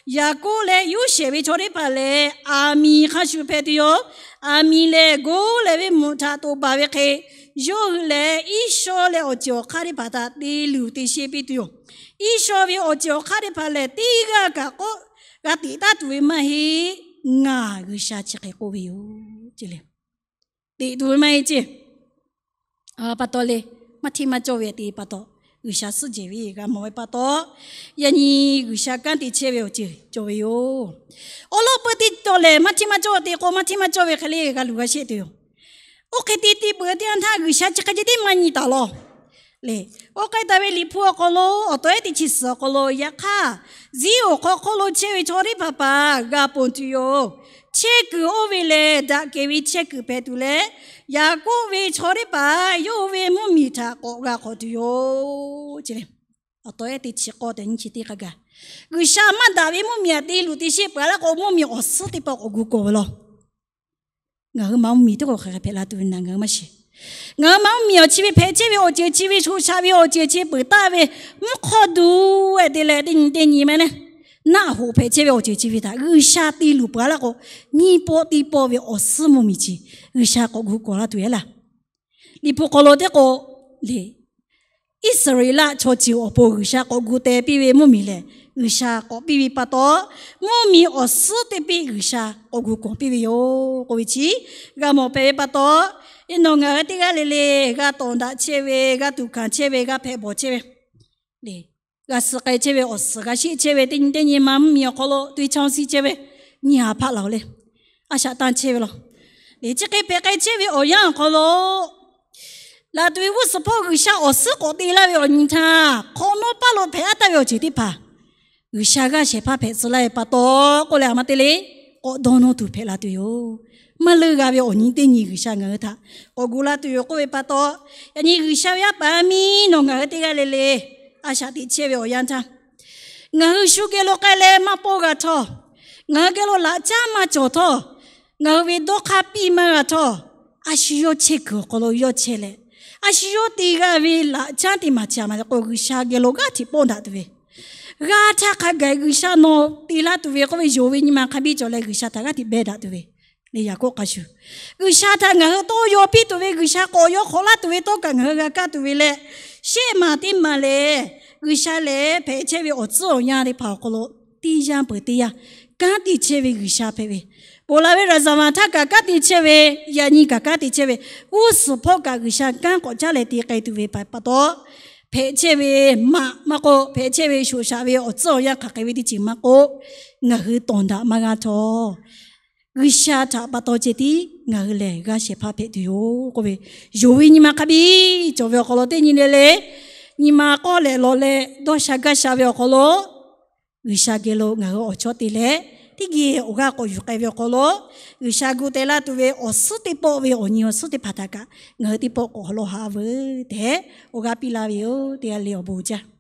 Yaˍkoˆ leh Yoˇsehꞈ ve chaw teˇ hpaˍ lehˬ, aˬ miˍ hk'a shuˍ hpehꞈ tuˬ yoˬ. Aˬ miˍ lehˬ, goˇ leh ve mvuhꞈ htaꞈ toꞈ baˬ ve hk'e, yawˇ hui lehˬ Iˉsawˇ leh awˬ ceuˬ awˬ hk'aˇ teˇ hpaˍ htaꞈ te luˬ te sheˆ piˇ tuˬ yoˬ. Iˉsawˇ ve awˬ ceuˬ awˬ hk'aˇ teˇ hpaˍ lehˬ, teˇ g'aˇ kaꞈ k'awꞈ g'a teꞈ taˉ tuˬ ve maˇ heˆ. Ngaˬ G'uiˬsha chi hk'e k'oˆ ve yoˬ ce le. Teꞈ tuˬ ve maˇ heˆ ce. Pa taw le, maˇ hteˇ maˇ cawˇ ve te pa taw, G'uiˬsha suhˉ jehˬ ve g'a mawˬ ve pa taw, yaꞈ nyi G'uiˬsha kanˉ te chehˇ ve awˬ ceuˬ cawˬ ve yoˬ. Awˬ lawn peu teˇ taw lehˬ, maˇ hteˇ maˇ cawˇ te k'o, maˇ hteˇ maˇ cawˇ ve hk'e le g'a luˬ g'a sheˆ tuˬ yoˬ. Oˇ hk'e te te peuˬ teˇ yanˇ htaˇ G'uiˬsha chi hk'e ceh tiˉ maˇ nyi taˍ law le. Oˇ k'ai taˍ ve Liꞈ hpu awˬ hk'aw lo, awˬ tawˍ ehˉ teˇ chi suhˍ awˬ hk'aw lo, yaꞈ hk'aˇ, ziˉ oˬ hk'aw hk'oˆ lo chehˇ ve chaw teˇ hpaˍ hpaˍ g'a ponˬ tuˬ yoˬ. Chehˇ kuiˬ oˇ ve lehˬ, daꞈ kehˬ ve chehˇ kuiˬ hpehꞈ tuˬ leh, Yaˍkoˆ ve chaw teˇ hpaˍ yawˇ hui ve mvuhˇmiˬ htaꞈ k'awꞈ g'a hk'awꞈ tuˬ yoˬ ce le. Awˬ tawˍ ehˉ teˇ chi k'awˇ tehꞈ nyiˇ chi teˇ hk'a gaˬ, G'uiˬsha maˇ daꞈ ve mvuhˇmiˬ htaꞈ te luˬ te sheˆ peuˬ laˇ k'o, mvuhˇmiˬ awˬ suhˉ teˇ pawˆ k'awꞈ gu kawˬ ve law. Ngaˬ hui ma mvuhˇmiˬ teˇ k'o hk'aˬ hk'e hpehꞈ la tuˬ ve naˬ ngaˬ hui maˇ shiˍ. Ngaˬ hui ma mvuhˇmiˬ awˬ chi ve hpehꞈ chehˇ ve awˬ ceuˬ chi ve sho sha ve awˬ ceuˬ chi peuˬ taˍ ve mvuhˇ hk'awˇ duˬ-e te leh teˇ nyi teˇ nyi meh le, naˆ hoꞈ hpehꞈ chehˇ ve awˬ ceuˬ chi ve htaꞈ G'uiˬsha te luˬ peuˬ laˇ k'o, nyiˇ pawˆ teˇ pawˆ ve awˬ suhˉ mvuhˇmiˬ chi G'uiˬsha k'awꞈ gu kawˬ laˇ tuˬ e laˇ. Liꞈ hpu hk'aw lo teˇ k'o le, Iˉsaˍreˍlaˆ chaw ceuˬ awˬ pon G'uiˬsha k'awꞈ gu teh piˇ ve mvuhˇmiˬ lehˬ, G'uiˬsha k'awꞈ piˇ ve pa taw, mvuhˇmiˬ awˬ suhˉ teˇ piˇ G'uiˬsha k'awꞈ gu kawˬ piˇ ve yoˬ k'oˆ ve chi g'a mawˬ hpehꞈ ve pa taw, iˉ nawˬ ngaˬ hui teˇ g'aˇ le le g'a tawˍ daꞈ chehˇ ve, g'a tuꞈ hkanˍ chehˇ ve, g'a hpehꞈ bawˬ chehˇ ve le, g'a suh k'ai chehˇ ve, awˬ suhˍ g'a sheˆ chehˇ ve, teˇ nyi teˇ nyi ma mvuhˇmiˬ awˬ hk'aw lo tuꞈ e chaw si chehˇ ve, nyi haˍ hpaˆ laˬ-oˬ le. A shaꞈ tanˇ chehˇ ve law. Chi hk'e hpehꞈ k'ai chehˇ ve awˬ yanˇ awˬ hk'aw lo, laˬ tuˬ ve g'uˇ suhˍ hpawˇ G'uiˬsha awˬ suhˉ k'awꞈ te laˇ ve awˬ nyi htaˇ, hk'awꞈ nawˉ paˇ lo hpehꞈ aˉ taˍ ve awˬ ceuˬ teˇ hpaˍ G'uiˬsha g'aˇ shehˍ hpaˇ hpehꞈ tcuh laˇ ve pa taw k'oˆ leh, a ma te le, k'awꞈ dawˇ nawˇ tuˬ hpehꞈ la tuˬ yoˬ. Maˇ leuˇ g'a ve awˬ nyi teˇ nyi G'uiˬsha ngaˬ hui htaꞈ k'awꞈ gu laˇ tuˬ yoˬ k'oˆ ve pa taw, yaꞈ nyi G'uiˬsha ve yaˇ paˍ miˇ nawˬ ngaˬ hui teˇ g'aˇ le le a shaꞈ teꞈ chehˇ ve awˬ yanˇ htaˇ, ngaˬ hui shu geh lo k'ai leh maˇ pawˇ g'a htawˇ, ngaˬ hui geh lo laꞈ caˉ maˇ cawˬ htawˇ, ngaˬ hui ve dawˇ hk'aˇ piˇ maˇ g'a htawˇ, a shu yawˇ chehˇ kuiˬ awˬ hk'aw lo yawˇ chehˇ leh, a shu yawˇ te g'a ve laꞈ caˉ teˇ maˬ chi a ma te k'o, G'uiˬsha geh lo g'aˇ hteꞈ pawˆ daꞈ tuˬ ve, g'a htaˇ hk'a gaˬ G'uiˬsha nawˬ te laˇ tuˬ ve k'oˆ ve yonˍ ve nyi ma hk'a biˇ cawˬ leh, G'uiˬsha htaꞈ g'aˇ hteꞈ beh daꞈ tuˬ ve le. Yaˍkoˆ hk'a shuˍ, G'uiˬsha htaꞈ ngaˬ hui tawˇ yaw piˇ tuˬ ve, G'uiˬsha k'awꞈ yaw hk'awꞈ laˇ tuˬ ve tawˇ kaꞈ ngaˬ hui g'a kaˇ tuˬ ve leh, shehˆ maˬ teˇ maˬ lehˬ, G'uiˬsha lehˬ hpehꞈ chehˇ ve awˬ tcuhˉ awˬ yanˇ teˇ hpaˍ awˬ hk'aw lo teˇ yanˇ peuˬ teˇ yanˇ kanˉ te chehˇ ve G'uiˬsha hpehꞈ ve, ponˬ laˬ ve raˍzaˍvaˍ htaˇ kaꞈ kanˉ te chehˇ ve, yaꞈ nyi kaꞈ kanˉ te chehˇ ve, g'uˇ suhˍ hpawˇ kaꞈ G'uiˬsha kanˉ k'awꞈ caˉ leh te k'ai tuˬ ve pa taw, hpehꞈ chehˇ ve maꞈ maˇ k'oˆ, hpehꞈ chehˇ ve shoꞈ shaꞈ ve awˬ tcuhˉ awˬ yanˇ hk'aˬ hk'e ve teˇ ceuˬ maˇ k'oˆ, ngaˬ hui tawˍ daꞈ maˇ g'a htawˇ, G'uiˬsha htaꞈ pa taw ceh tiˉ ngaˬ hui lehˬ g'aˇ shehˍ hpaˇ hpehꞈ tuˬ yoˬ k'oˆ ve, yonˍ ve nyi ma hk'a biˇ cawˬ ve awˬ hk'aw lo teˇ nyi le le, nyi ma k'awˇ lehˬ lawˬ leh dawˇ sha gaˇ sha ve awˬ hk'aw lo, G'uiˬsha geh lo ngaˬ hui awˬ chawˇ te leh, teˇ geh awˬ g'aˇ k'awꞈ yuˬ k'ai ve awˬ hk'aw lo, G'uiˬsha gu teh laˇ tuˬ ve awˬ suhˉ teˇ pawˆ ve awˬ nyi awˬ suhˉ teˇ hpaˍ htaꞈ kaꞈ ngaˬ hui teˇ pawˆ k'awꞈ awˬ lawn haꞈ a veuˬ tehꞈ awˬ g'aˇ piˇ laˇ ve yoˬ. Teˇ g'aˇ le awˬ bon jaˇ.